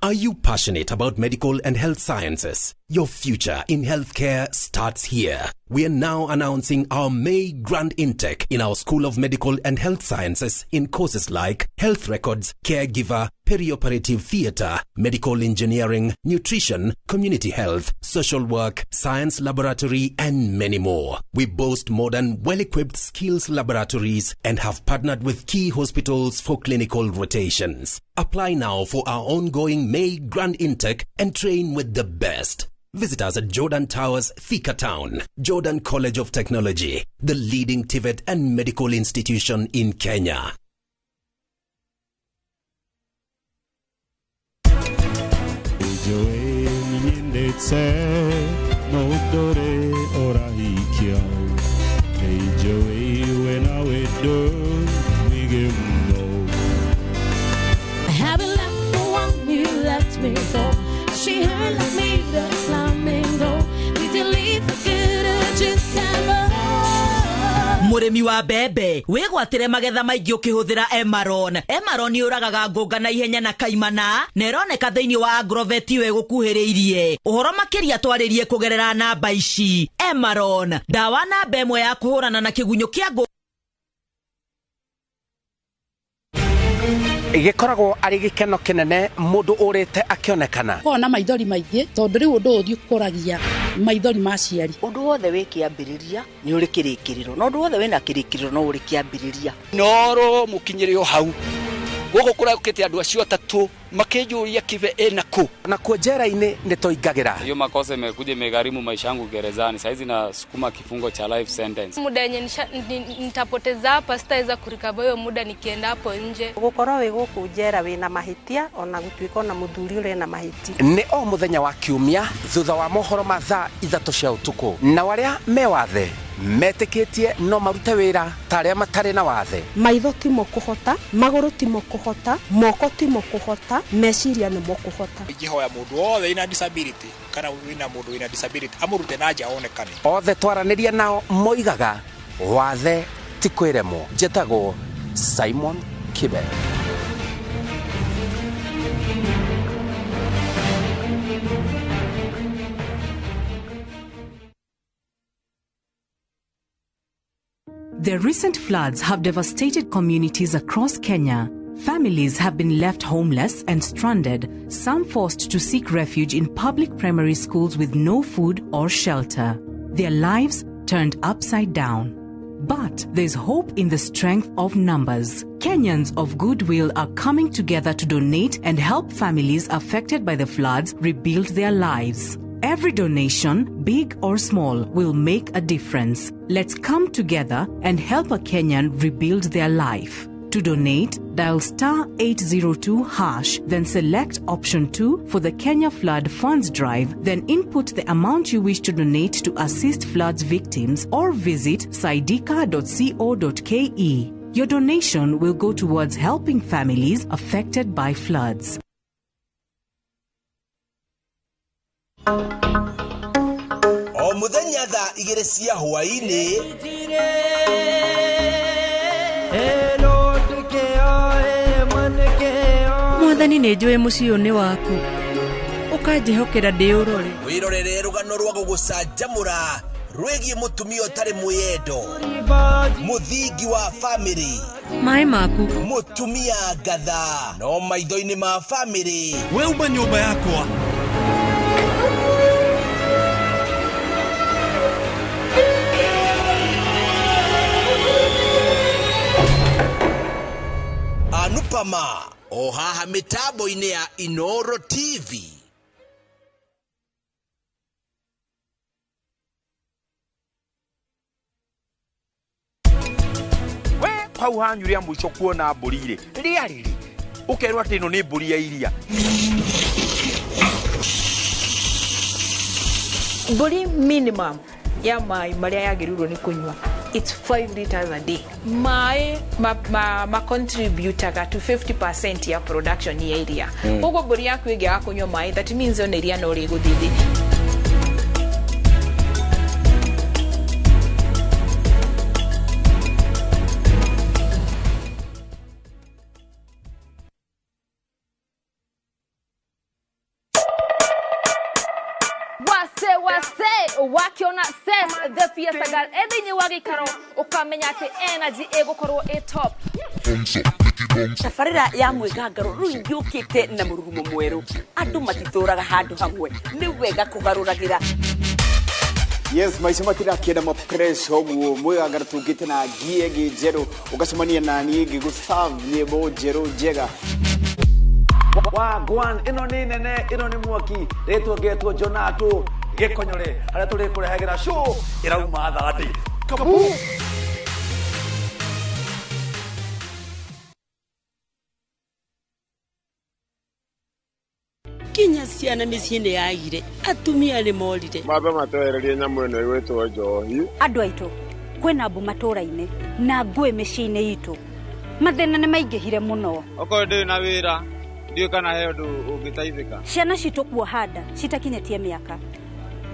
Are you passionate about medical and health sciences? Your future in healthcare starts here. We are now announcing our May grand intake in our School of Medical and Health Sciences in courses like health records, caregiver, perioperative theater, medical engineering, nutrition, community health, social work, science laboratory, and many more. We boast modern, well-equipped skills laboratories and have partnered with key hospitals for clinical rotations. Apply now for our ongoing May grand intake and train with the best. Visit us at Jordan Towers, Thika Town, Jordan College of Technology, the leading TVET and medical institution in Kenya. I haven't left the one you left me for. She heard like me, the slamming door. Did you leave for good or just never? Mũrĩmi wa mbembe wĩgwatĩre magetha maingĩ ũkĩhũthĩra Emaron. Emaron yũragaga ngũnga na ihenya na kaimana na ĩroneka thĩinĩ wa Agrovet ĩyo ĩgũkuhĩrĩirie. Ũhoro makĩria twarĩrie kũgerera namba ici. Emaron, ndawa namba ĩmwe ya kũhũrana na kĩgunyũ kĩa ngũ. Gĩkoragwo arĩ gĩkeno kĩnene mũndũ ũrĩte akĩonekana. Kona maithori maingĩ tondũ rĩu ũndũ ũyũ ũkũragia maithori ma aciari. Ũndũ wothe wĩ kĩambĩrĩria nĩ ũrĩ kĩrĩkĩrĩro, na ũndũ wothe wĩna kĩrĩkĩrĩro no ũrĩ kĩambĩrĩria. Noro mũkinyĩre o hau. Gũkũ kũraũkĩte andũ acio atatũ makĩnjũria Kibe ĩna kũ. Na kuo njera-inĩ nĩ tũingagĩra. Hiyo makosa imekuja imegharimu maisha yangu gerezani. Saizi nasukuma kifungo cha life sentence. Muda yenye nitapoteza hapa sitaweza kurecover hiyo muda nikienda hapo nje. Gukorwo wi guku njera wina mahitia ona gutuika ona muthuri uri na mahitia. Nĩ o mũthenya wa kiumia thutha wa mohoro ma thaa 3 cia ũtukũ. Na arĩa me wathe metĩkĩtie no marute wĩra ta arĩa matarĩ na wathe. Maitho timo kũhota, magũrũ timo kũhota, moko timo kũhota, meciria nĩmo kũhota. Ingĩhoya mũndũ wothe wĩna disability kana wĩna mũndũ wĩna disability amũrute na nja onekane. Othe twaranĩria nao moigaga wathe ti kwĩremwo. Njĩtagwo Simon Kibe. The recent floods have devastated communities across Kenya. Families have been left homeless and stranded, some forced to seek refuge in public primary schools with no food or shelter. Their lives turned upside down. But there's hope in the strength of numbers. Kenyans of goodwill are coming together to donate and help families affected by the floods rebuild their lives. Every donation, big or small, will make a difference. Let's come together and help a Kenyan rebuild their life. To donate, dial *802#, then select option 2 for the Kenya Flood Funds Drive, then input the amount you wish to donate to assist floods victims or visit saidika.co.ke. Your donation will go towards helping families affected by floods. O muthenya thaa 2 cia hwaĩ-inĩ. Mwathani nĩ njũĩ mũciĩ ũyũ nĩ waku, ũkanjĩhokera ndĩũrore. Wĩrorere rũgano rwa gũgũcanjamũra rwĩgiĩ mũtumia ũtarĩ mwĩyendo, mũthingi wa famĩlĩ, maĩ maku, mũtumia ngatha, no maitho-inĩ ma famĩlĩ. We uma nyũmba yakwa. Anupama o haha mĩtambo-inĩ ya Inoro TV. We hau hanyu rĩa mũico kuona mbũri rĩ, rĩarĩ rĩ, ũkerwo atĩ ĩno nĩ mbũri ya iria. Mbũri minimum ya maĩ marĩa yagĩrĩirwo nĩ kũnyua, it's 5 liters a day. Maĩ ma contributaga to 50% ya production ya iria. Koguo mbũri yaku ĩngĩaga kũnyua maĩ, that means ona iria no rĩgũthiĩ thĩ. Wase wakiona Ses the Fiesta Girl ethini wa gĩikaro ũkamenya atĩ energy ĩgũkorwo ĩ top. Tabarĩra ya mwĩgangaro rĩu yũkĩte na mũrurumo mwerũ, andũ matitũraga handũ hamwe, nĩ wega kũgarũragĩra. Yes, maica matirakĩenda ma pressure ũguo mwĩgangaro tũngĩte na ngie ĩngĩ njerũ, ũgacemania na niĩ ngĩgũ-serve nyĩmbo njerũ njega. Wagwan ĩno nĩ nene, ĩno nĩ mwaki, rĩtwa ngetwo Jonato Gĩkonyore, harĩa tũrĩkũrehagĩra show ĩrauma Thursday. Kabu. Kinya ciana mĩciĩ-inĩ yagire, atumia nĩ morire. Mambe matwehererie nyamũ ĩno ĩgwĩtwo njohi. Andũ aitũ, kwĩna mbu matũũra-inĩ na ngũĩ mĩciĩ-inĩ itũ, mathĩna nĩ maingĩhire mũno. Okorwo ndĩrĩ na wĩra, ndiũĩ kana he ũndũ ũngĩteithĩka. Ciana citũ kuoha nda citakinyĩtie mĩaka,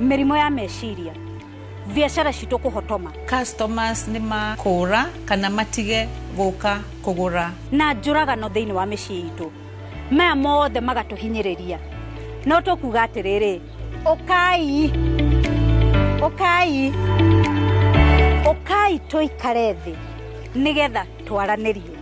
mĩrimũ ya meciria, biacara citũ kũhotoma. Customers nĩ makũra kana matige gũka kũgũra, na njũragano thĩinĩ wa mĩciĩ itũ. Maya mothe magatũhinyĩrĩria. No tũkuga atĩrĩrĩ, ũkai, ũkai, ũkai tũikare thĩ nĩgetha twaranĩrie.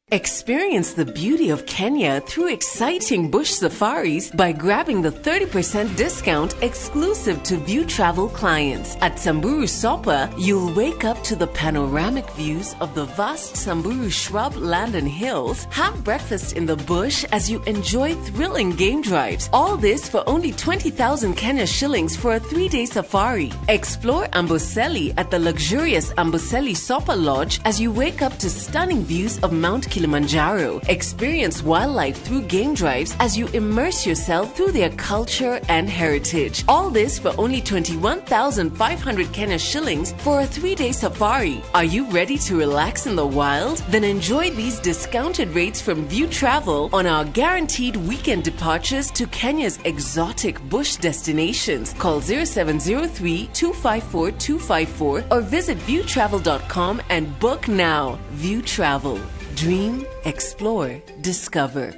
Experience the beauty of Kenya through exciting bush safaris by grabbing the 30% discount exclusive to View Travel clients. At Samburu Sopa, you'll wake up to the panoramic views of the vast Samburu shrub land and hills, have breakfast in the bush as you enjoy thrilling game drives. All this for only 20,000 Kenya shillings for a 3-day safari. Explore Amboseli at the luxurious Amboseli Sopa Lodge as you wake up to stunning views of Mount Kilimanjaro. Experience wildlife through game drives as you immerse yourself through their culture and heritage. All this for only 21,500 Kenya shillings for a 3-day safari. Are you ready to relax in the wild? Then enjoy these discounted rates from View Travel on our guaranteed weekend departures to Kenya's exotic bush destinations. Call 0703 254 254 or visit viewtravel.com and book now. View Travel. Dream, explore, discover.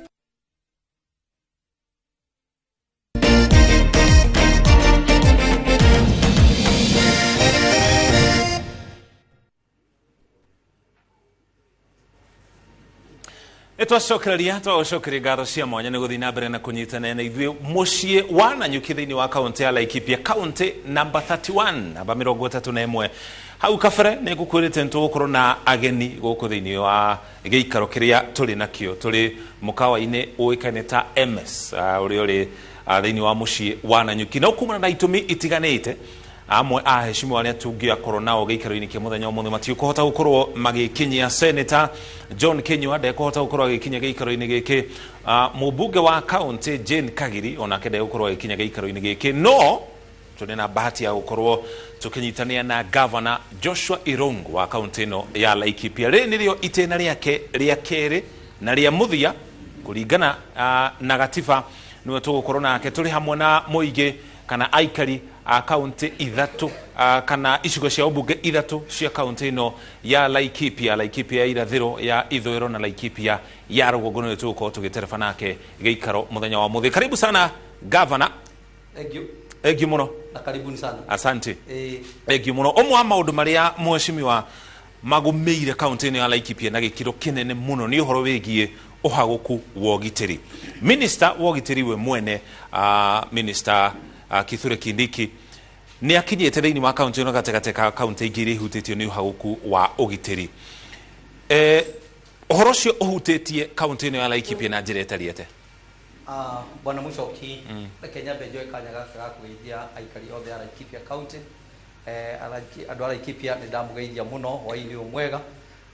Nĩtwacokereria twagũcokeria ngatho cia mwanya nĩ gũthiĩ na mbere na kũnyitanĩra na ithuĩ mũciĩ wa Nanyuki thĩinĩ wa kaũntĩ ya Laikipia, kaũntĩ namba 31, namba 31. Hau kabere nĩ ngũkwĩrĩte nĩtũgũkorwo na ageni gũkũ thĩinĩ wa gĩikaro kĩrĩa tũrĩ nakĩo. Tũrĩ mũkawa-inĩ ũĩkaine ta MS, ũrĩa ũrĩ thĩinĩ wa mũciĩ wa Nanyuki. No kumana na itũmi itiganĩte, amwe a heshimiwa arĩa tũngĩakorwo nao gĩikaro-inĩ kĩa mũthenya ũmũthĩ matikũhota gũkorwo magĩkinyia. Senator John Kinyua ndekũhota gũkorwo agĩkinya gĩikaro-inĩ gĩkĩ. Mũmbunge wa kaũntĩ Jane Kagiri onake ndegũkorwo agĩkinya gĩikaro-inĩ gĩkĩ, no Tũrĩ na bahati ya gũkorwo tũkĩnyitanĩra na Governor Joshua Irungu wa kaunti ĩno ya Laikipia. Rĩrĩ nĩrĩo itĩna rĩake rĩa kerĩ na rĩa mũthia kũringana na gatiba. Nĩwe tũgũkorwo nake tũrĩ hamwe na mũingĩ kana aikari a kaunti ithatũ kana icigo cia ũmbunge ithatũ cia kaunti ĩno ya Laikipia, Laikipia ya irathĩro, ya ithũĩro na Laikipia ya rũgongo. Nĩwe tũgũkorwo tũgĩtereba nake gĩikaro mũthenya wa mũthĩ. Karibu sana, Governor. Thank you. Thank you mũno. Na karibuni sana. Asante. Thank you mũno. Ũmwe wa maũndũ marĩa, mheshimiwa, magũmĩire kaunti ĩno ya Laikipia na gĩkĩro kĩnene mũno nĩ ũhoro wĩgiĩ ũhagũku wa ũgitĩri. Minister wa ũgitĩri we mwene, Minister Kithure Kindiki, nĩ akinyĩte thĩinĩ wa kaunti ĩno gatagatĩ ka kaunti ingĩ iria ihutĩtio nĩ ũhagũku wa ũgitĩri. Ũhoro ũcio ũhutĩtie kaunti ĩno ya Laikipia na njĩra ĩtariĩ atĩa? Bwana Muchoki, reke nyambe njoe kanya gaka ga kũgeithia aikari othe a Laikipia County. Andũ a Laikipia, nĩ ndamũgeithia mũno hwaĩ-inĩ ũyũ mwega,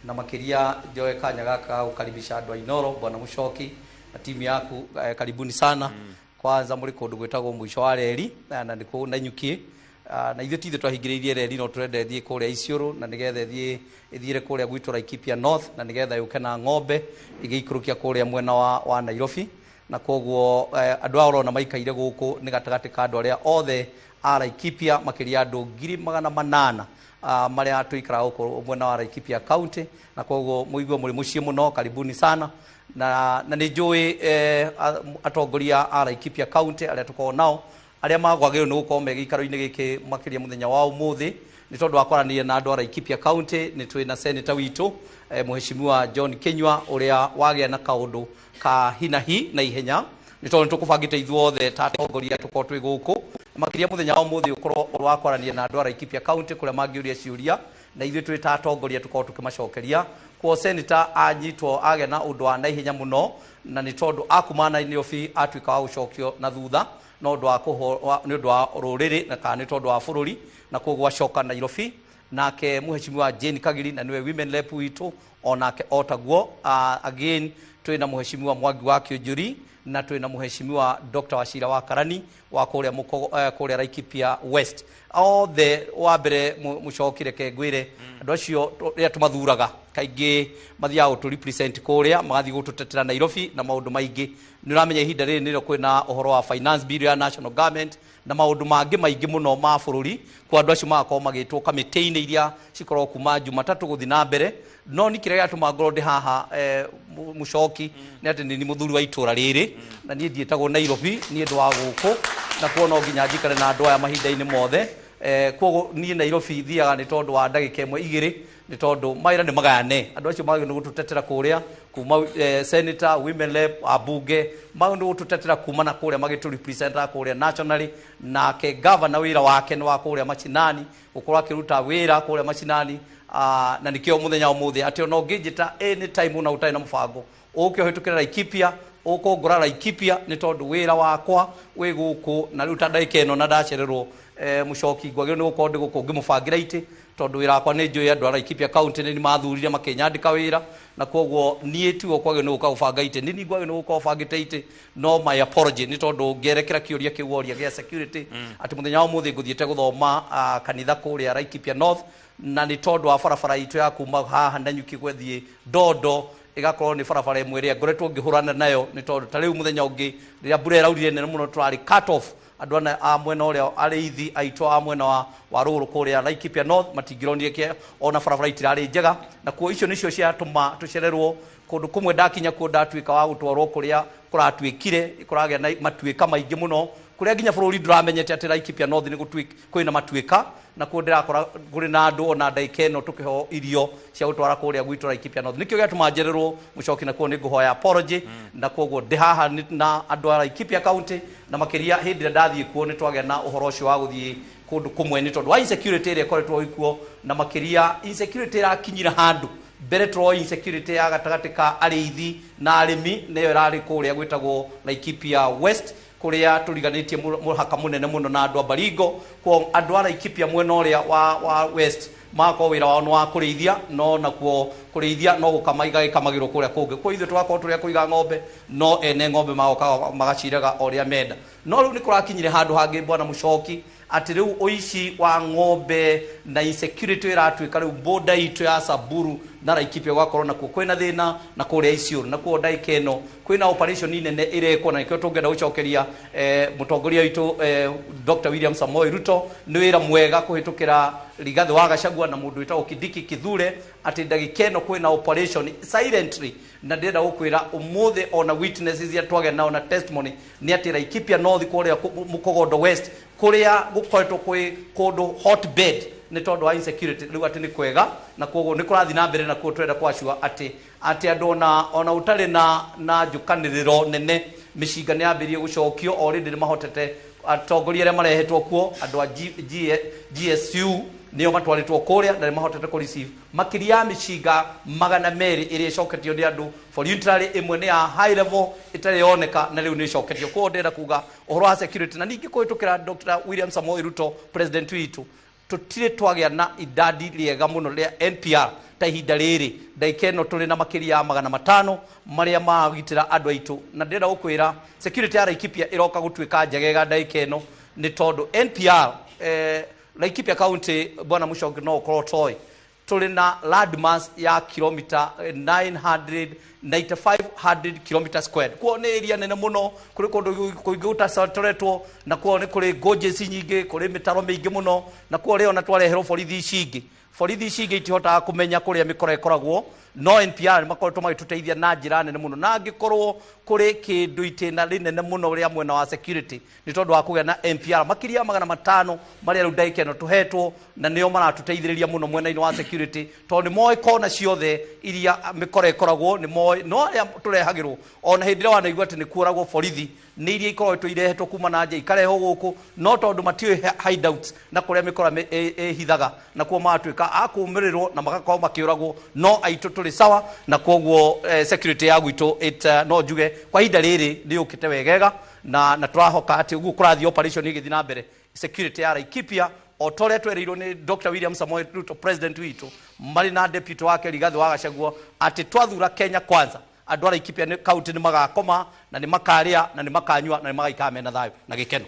na makĩria njoe kanya gaka ga gũkaribisha andũ a Inoro. Bwana Muchoki na timu yaku, karibuni sana. Kwanza mũrĩ kũndũ gwĩtagwo mũico wa reri na nĩ kũu Nanyuki. Na ithuĩ ti ithuĩ twahingĩrĩirie reri, no tũrenda ĩthiĩ kũrĩa Isiolo na nĩgetha ĩthiĩ ĩthiĩre kũrĩa gwitũ Laikipia North, na nĩgetha yũke na ng'ombe ĩgĩikũrũkia kũrĩa mwena wa Nairobi. Na koguo andũ aya ũrona maikaire gũkũ nĩ gatagatĩ ka andũ arĩa othe a Laikipia, makĩria andũ 800,000 marĩa tũikaraga gũkũ mwena wa Laikipia County. Na koguo mũigue mũrĩ mũciĩ mũno, karibuni sana. Na nĩ njũĩ atongoria a Laikipia County arĩa tũkoragwo nao, arĩa magwagĩrĩirwo nĩ gũkorwo me gĩikaro-inĩ gĩkĩ makĩria mũthenya wa ũmũthĩ, nĩ tondũ wa kwaranĩria na andũ a Laikipia County, nĩ twĩ na senator witũ, Mheshimiwa John Kinyua, ũrĩa wagĩa na kaũndũ ka hinahi na ihenya, nĩ tondũ nĩ tũkũbangĩte ithuothe ta atongoria tũkorwo twĩ gũkũ makĩria mũthenya wa ũmũthĩ ũkorwo ũrĩ wa kwaranĩria na andũ a Laikipia County, kũrĩa mangĩũria ciũria na ithuĩ twĩ ta atongoria tũkorwo tũkĩmacokeria. Kuo senator anyitwo agĩa na ũndũ wa naihenya mũno, na nĩ tondũ akuma Nairobi atuĩka wa gũcokio na thutha no ũndũ wa nĩ ũndũ wa rũrĩrĩ na kana nĩ tondũ wa bũrũri, na koguo acoka Nairobi. Nake Mheshimiwa Jane Kagiri, na nĩwe women rep witũ, onake otaguo. Again twĩna Mheshimiwa Mwangi wa Kĩũnjũri na twĩna Mheshimiwa Dr. Wachira wa Karani wa kũrĩa kũrĩa Laikipia West. Othe wa mbere, Mũcoki, reke ngwĩre, andũ acio rĩrĩa tũmathuraga kaingĩ mathiaga gũtũ represent kũrĩa, magathiĩ gũtũtetera Nairobi na maũndũ maingĩ. Nĩ ũramenya ihinda rĩrĩ nĩrĩo kwĩna ũhoro wa finance bill ya national government na maũndũ mangĩ maingĩ mũno ma bũrũri, kwa andũ acio magakorwo magĩtwo kamĩtĩ-inĩ iria cikoragwo kuma Jumatatũ gũthiĩ na mbere. No ni kĩrĩa gĩatũma ngorwo ndĩ haha, Mũcoki, nĩ atĩ nĩ mũthuri wa itũra rĩrĩ, na niĩ ndiĩtagwo Nairobi, niĩ ndĩ wa gũkũ, na kuo no nginya njikare na andũ aya mahinda-inĩ mothe. Koguo niĩ Nairobi thiaga nĩ tondũ wa ndagĩka ĩmwe igĩrĩ, nĩ tondũ mawĩra nĩ magayane. Andũ acio magĩrĩirwo nĩ gũtũtetera kũrĩa kuma, senator, women rep, ambunge magĩrĩirwo nĩ gũtũtetera kuma na kũrĩa, magĩtũ representaga kũrĩa nationally. Nake governor wĩra wake nĩ wa kũrĩa macinani, gũkorwo akĩruta wĩra kũrĩa macinani. Na nĩkĩo mũthenya wa ũmũthĩ atĩ ona ũngĩnjĩta anytime ona ũtarĩ na mũbango, ũke ũhĩtũkĩre Laikipia, ũkũngora Laikipia, nĩ tondũ wĩra wakwa wĩ gũkũ. Na rĩu ta ndagĩka ĩno na ndacererwo, Mũcoki, ngwagĩrĩirwo nĩ gũkorwo ndĩ gũkũ ngĩmũbangĩra itĩ, tondũ wĩra wakwa nĩ njũĩ andũ a Laikipia County nĩ mathurire makĩnyandĩka wĩra, na koguo niĩ tiwe kwagĩrĩirwo nĩ gũka gũbanga itĩ, nĩ niĩ ngwagĩrĩirwo nĩ gũkorwo bangĩte itĩ. No my apology, nĩ tondũ ngĩerekera kĩũria kĩu woria gĩa security, atĩ mũthenya wa ũmũthĩ ngũthiĩte gũthoma kanitha kũrĩa Laikipia North, na nĩ tondũ wa barabara itũ ya kuma haha Nanyuki gwethiĩ Ndondo ĩgakorwo nĩ barabara ĩmwe ĩrĩa ngoretwo ngĩhũrana nayo, nĩ tondũ ta rĩu mũthenya ũngĩ rĩrĩa mbura ĩraurire nene mũno tũrarĩ cut off. Andũ ana a mwena ũrĩa, arĩithi aitũ a mwena wa rũgũrũ kũrĩa Laikipia North, matingĩronire kĩa ona barabara itirarĩ njega, na kuo icio nĩcio ciatũma tũcererwo kũndũ kũmwe. Ndakinya kuo ndatuĩka wa gũtwarwo kũrĩa kũratuĩkire kũragĩa na matuĩka maingĩ mũno, kũrĩa nginya bũrũri ndũramenyete atĩ Laikipia North nĩ kwĩna matuĩka. Na kuo ndĩrakora kũrĩ na andũ ona ndagĩka ĩno tũkĩheo irio cia gũtwara kũrĩa gwitũ Laikipia North. Nĩkĩo gĩatũma njererwo, Mũcoki, na kuo nĩ ngũhoya apology. Na koguo ndĩ haha na andũ a Laikipia County, na makĩria hĩndĩ ĩrĩa ndathiĩ kuo nĩ twagĩa na ũhoro ũcio wa gũthiĩ kũndũ kũmwe nĩ tondũ wa insecurity ĩrĩa ĩkoretwo ikuo, na makĩria insecurity ĩrakinyira handũ mbere tũroĩ insecurity ya gatagatĩ ka arĩithi na arĩmi, nĩyo ĩrarĩ kũrĩa gwĩtagwo Laikipia West, kũrĩa tũriganĩtie mũhaka mũnene mũno na andũ a Baringo. Kwa andũ a Laikipia mwena ũrĩa wa West Magakorwo wĩra wao nĩ wa kũrĩithia, no nakuo kũrĩithia no gũkama igagĩkamagĩrwo kũrĩa kũngĩ. Kwa ithuĩ tũgakorwo tũrĩa kũiga ng'ombe, no ene ng'ombe magoka magacirega o ũrĩa menda. No rĩu nĩ kũrakinyire handũ hangĩ, bwana Mũcoki, atĩ rĩu ũici wa ng'ombe na insecurity ĩratuĩka rĩu border itũ ya Samburu na Laikipia gũgakorwo nakuo kwĩna thĩna, na kũrĩa Isiolo. Nakuo ndagĩka ĩno kwĩna operation nene ĩrekwo, na nĩkĩo tũngĩenda gũcokeria mũtongoria witũ Dr. William Samoei Ruto nĩ wĩra mwega kũhĩtũkĩra Rigathĩ wa Gachagua na mũndũ wĩtagwo Kindiki Kithure, atĩ ndagĩka ĩno kwĩna operation silently. Na ndĩrenda gũkwĩra ũmũthĩ ona witnesses iria twagĩa nao na testimony nĩ atĩ Laikipia North kũrĩa Mukogodo West, kũrĩa gũkoretwo kwĩ kũndũ hotbed nĩ tondũ wa insecurity, rĩu atĩ nĩ kwega, na koguo nĩ kũrathiĩ na mbere. Na kuo twenda kwacua atĩ andũ ona ũtarĩ na njũkanĩrĩro nene, mĩcinga nĩ yambĩrĩrie gũcokio. Already nĩ mahotete atongoria arĩa marehetwo kuo, andũ a GSU nĩo matwarĩtwo kũrĩa, na nĩ mahotete kũ receive makĩria ya mĩcinga 200 ĩrĩa ĩcoketio nĩ andũ voluntarily. Ĩmwe nĩ ya high level ĩtarĩ yoneka, na rĩu nĩ ĩcoketio. Koguo ndĩrenda kuga ũhoro wa security, na ningĩ kũhĩtũkĩra Dr. William Samoei Ruto, president witũ, tũtirĩ twagĩa na idadi rĩega mũno rĩa NPR ta ihinda rĩrĩ. Ndagĩka ĩno tũrĩ na makĩria ya 500 marĩa maragitĩra andũ aitũ. Na ndĩrenda gũkwĩra security ya Laikipia ĩroka gũtuĩka njegega ndagĩka ĩno, nĩ tondũ NPR Laikipia County, bwana Mũcoki, no ũkorwo toĩ tũrĩ na landmass ya kilomita 995 kilometer squared. Kuo nĩ area nene mũno, kũrĩ kũndũ kũingĩ gũtacoretwo, na kuo nĩ kũrĩ gorges nyingĩ, kũrĩ mĩtaro mĩingĩ mũno. Na kuo rĩo na twareherwo borithi ici ingĩ, borithi ici ingĩ itihotaga kũmenya kũrĩa mĩkora ĩkoragwo, no NPR nĩ makoretwo magĩtũteithia na njĩra nene mũno. Na angĩkorwo kũrĩ kĩndũ itĩna rĩnene mũno rĩa mwena wa security, nĩ tondũ wa kũgĩa na NPR makĩria ya 500 marĩa rĩu ndagĩka ĩno tũhetwo, na nĩo maratũteithĩrĩria mũno mwena-inĩ wa security, tondũ nĩ moĩ kona ciothe iria mĩkora ĩkoragwo, nĩ moĩ. No arĩa tũrehagĩrwo, ona hĩndĩ ĩrĩa wanaigua atĩ nĩ kuoragwo borithi, nĩ iria ikoretwo irehetwo kuma na nja ikarehwo gũkũ, no tondũ matiũĩ hideouts na kũrĩa mĩkora ĩhithaga, na kuo magatuĩka a kũũmĩrĩrwo na magakorwo makĩũragwo. No aitũ tũrĩ sawa, na koguo security ya gwitũ no njuge kwa ihinda rĩrĩ nĩ yũkĩte wegega, na tũrahoka atĩ ũguo kũrathiĩ operation ĩgĩthiĩ na mbere, security ya Laikipia, o ta ũrĩa twereirwo nĩ Dr. William Samoei Ruto, president witũ, marĩ na deputy wake Rigathĩ wa Gachagua, atĩ twathura Kenya Kwanza, andũ a Laikipia nĩ county nĩ magakoma na nĩ makarĩa na nĩ makanyua na nĩ magaikara mena thayũ na gĩkeno.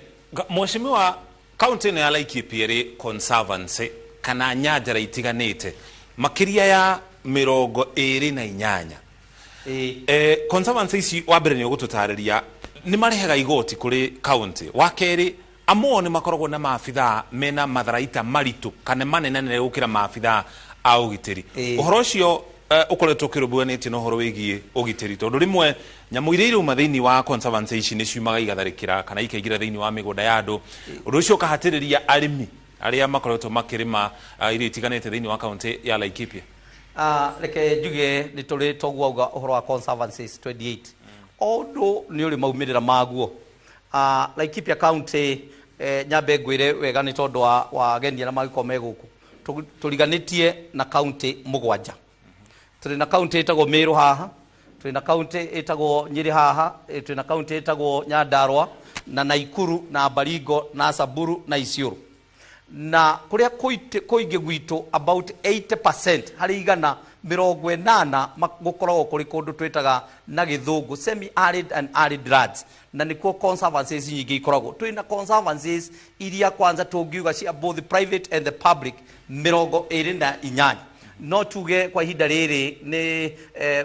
Mheshimiwa, kaunti ĩno ya Laikipia ĩrĩ conservancy kana nyanjara itiganĩte makĩria ya 28. Conservancy ici, wa mbere nĩ ũgũtũtarĩria nĩ marehaga igoti kũrĩ kaunti, wa kerĩ amo nĩ makoragwo na maabithaa mena matharaita maritũ kana manene gũkĩra maabithaa a ũgitĩri. Ũhoro ũcio ũkoretwo ũkĩrũmbũyanĩtie na ũhoro wĩgiĩ ũgitĩri, tondũ rĩmwe nyamũ iria irauma thĩinĩ wa conservancy ici nĩ ciumaga igatharĩkĩra kana ikaingĩra thĩinĩ wa mĩgũnda ya andũ, ũndũ ũcio ũkahatĩrĩria arĩmi arĩa makoretwo makĩrĩma irio itiganĩte thĩinĩ wa kaunti ya Laikipia. Reke njuge nĩ tũrĩ toguo auga ũhoro wa conservancies 28, o ũndũ nĩ ũrĩ maumĩrĩra maguo. Laikipia County, nyambe ngwĩre wega nĩ tondũ wa ageni arĩa mangĩkorwo me gũkũ, tũriganĩtie na kaunti 7. Tũrĩ na kaunti ĩtagwo Meru haha, twĩ na kaunti ĩtagwo Nyĩrĩ haha, twĩ na kaunti ĩtagwo Nyandarua na Naikuru na Baringo na Samburu na Isiolo. Na kũrĩa kũingĩ gwitũ, about 80%, harĩ 80%, gũkoragwo kũrĩ kũndũ twĩtaga na gĩthũngũ semi arid and arid lands, na nĩkuo conservancies nyingĩ ikoragwo. Twĩna conservancies iria kwanza tũngiuga cia both private and the public 28. No tuge kwa ihinda rĩrĩ nĩ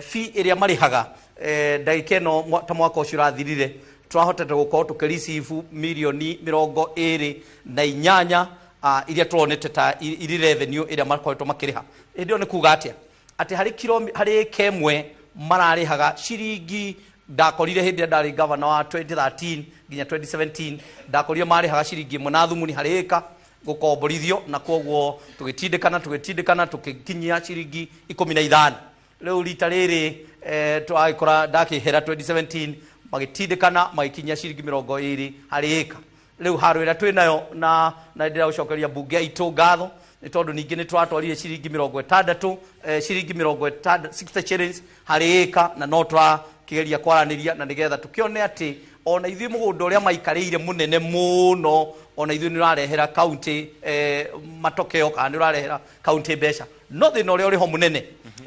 fee ĩrĩa marĩhaga ndagĩka ĩno, ta mwaka ũcio ũrathirire twahotete gũkorwo tũkĩreceive mirioni 28 iria tũronete ta irĩ revenue ĩrĩa makoretwo makĩrĩha. Hĩndĩ ĩyo nĩ kuga atĩa? Atĩ harĩ kilo, harĩ ĩka ĩmwe mararĩhaga ciringi, ndakorire hĩndĩ ĩrĩa ndarĩ gavana wa 2013 nginya 2017, ndakorire marĩhaga ciringi 1 na thumuni harĩ ĩka gũkomborithio, na koguo tũgĩtindĩkana tũgĩkinyia ciringi 15. Rĩu rita rĩrĩ twagĩkora ndakĩhera 2017, magĩtindĩkana magĩkinyia ciringi 20 harĩ ĩka. Rĩu haro ĩrĩa twĩ nayo, na ndĩragũcokeria mbunge aitũ ngatho, nĩ tondũ ningĩ nĩ twatwarire ciringi 60, ciringi 60, 60 shillings harĩ ĩka, na no tũrakĩgeria kwaranĩria na nĩgetha tũkĩone atĩ Ona ithuĩ mũgũnda ũrĩa maikarĩire mũnene mũno, ona ithuĩ nĩ ũrarehera county matokeo kana nĩ ũrarehera county mbeca. No thĩna ũrĩa ũrĩ ho mũnene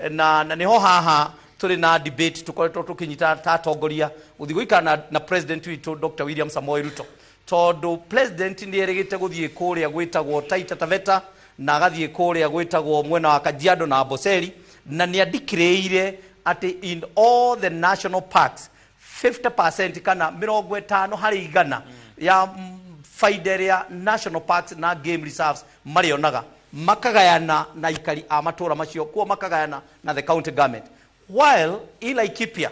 na nĩho haha tũrĩ na debate tũkoretwo tũkĩnyita ta atongoria gũthiĩ gũikara na president witũ Dr. William Samoei Ruto, tondũ president nĩ erĩgĩte gũthiĩ kũrĩa gwĩtagwo Taita Taveta na agathiĩ kũrĩa gwĩtagwo mwena wa Kajiado na Amboseli, na nĩ andikĩrĩire atĩ in all the national parks 50% kana 50% ya faida ĩrĩa national parks na game reserves marĩonaga makagayana na ikari a matũra macio, kuo makagayana na the county government. While in Laikipia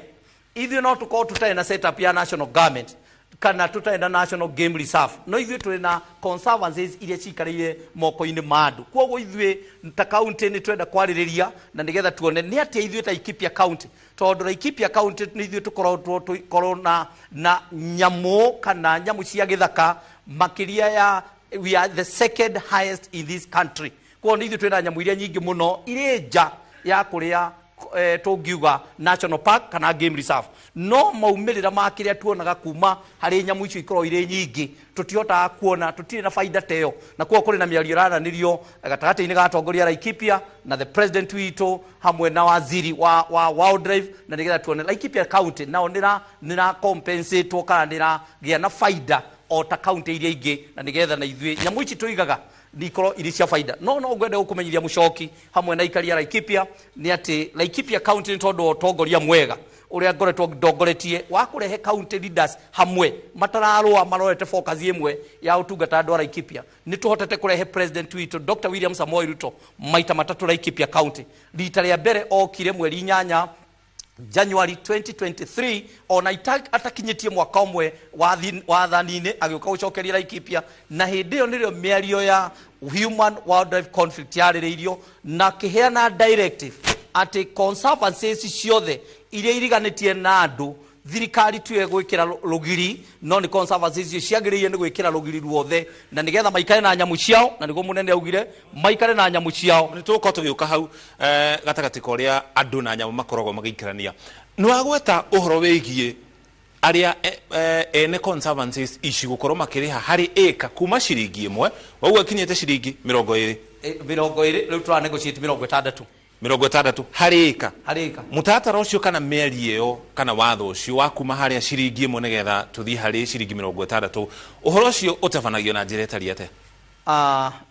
ithuĩ no tũkorwo tũtarĩ na setup ya national government kana tũtarĩ na national game reserve, no ithuĩ tũrĩ na conservancies iria cikarĩire moko-inĩ ma andũ. Koguo ithuĩ ta county nĩ twenda kwarĩrĩria na nĩgetha tuone nĩ atĩa ithuĩ ta Laikipia county, tondũ Laikipia county nĩ ithuĩ tũkoragwo tũkorwo na nyamũ kana nyamũ cia gĩthaka makĩria ya we are the second highest in this country. Koguo nĩ ithuĩ twĩna nyamũ iria nyingĩ mũno irĩ nja ya kũrĩa tũngiuga national park kana game reserve. No maumĩrĩra ma kĩrĩa tuonaga kuma harĩ nyamũ icio ikoragwo irĩ nyingĩ tũtihotaga kuona, tũtirĩ na baida ta ĩyo. Na koguo kũrĩ na mĩario ĩraranĩrio gatagatĩ-inĩ ga atongoria a Laikipia na the president witũ hamwe na waziri wa wildlife, na nĩgetha tuone Laikipia county nao nĩra compensate kana nĩragĩa na baida o ta county iria ingĩ, na nĩgetha na ithuĩ nyamũ ici tũigaga nikorwo irĩ cia baida. No ngwenda gũkũmenyithia Mũcoki hamwe na ikari a Laikipia nĩ atĩ Laikipia county nĩ tondũ wa ũtongoria mwega ũrĩa ngoretwo ndongoretie wa kũrehe county leaders hamwe matararũa marorete focus ĩmwe ya ũtungata andũ a Laikipia, nĩ tũhotete kũrehe president witũ Dr. William Samoei Ruto maita matatũ Laikipia county. Rita rĩa mbere okire mweri 8 January 2023, ona atakinyĩtie mwaka ũmwe wathani-inĩ agĩũka gũcokeria Laikipia, na hĩndĩ ĩyo nĩrĩo mĩario ya human wildlife conflict yarĩrĩirio na kĩheana directive atĩ conservancies ciothe iria iriganĩtie na andũ thirikari tuye gwĩkĩra rũgiri, no nĩ conservancies icio ciagĩrĩire nĩ gwĩkĩra rũgiri ruothe na nĩgetha maikare na nyamũ ciao, na nĩguo mũnene augire maikare na nyamũ ciao. Nĩ tũgũkorwo tũgĩũka hau gatagatĩ ka ũrĩa andũ na nyamũ makoragwo magĩikarania. Nĩ wagweta ũhoro wĩgiĩ arĩa ene conservancies ici gũkorwo makĩrĩha harĩ ĩka kuma ciringi ĩmwe, waguo ĩkinyĩte ciringi 20. 20 rĩu tũra negotiate 60. 60 harĩ ĩka. Harĩ ĩka. Mũtaratara ũcio kana mĩario ĩyo kana watho ũcio wa kuma harĩa ciringi ĩmwe nĩgetha tũthiĩ harĩ ciringi 60, ũhoro ũcio ũtabanagio na njĩra ĩtariĩ atĩa?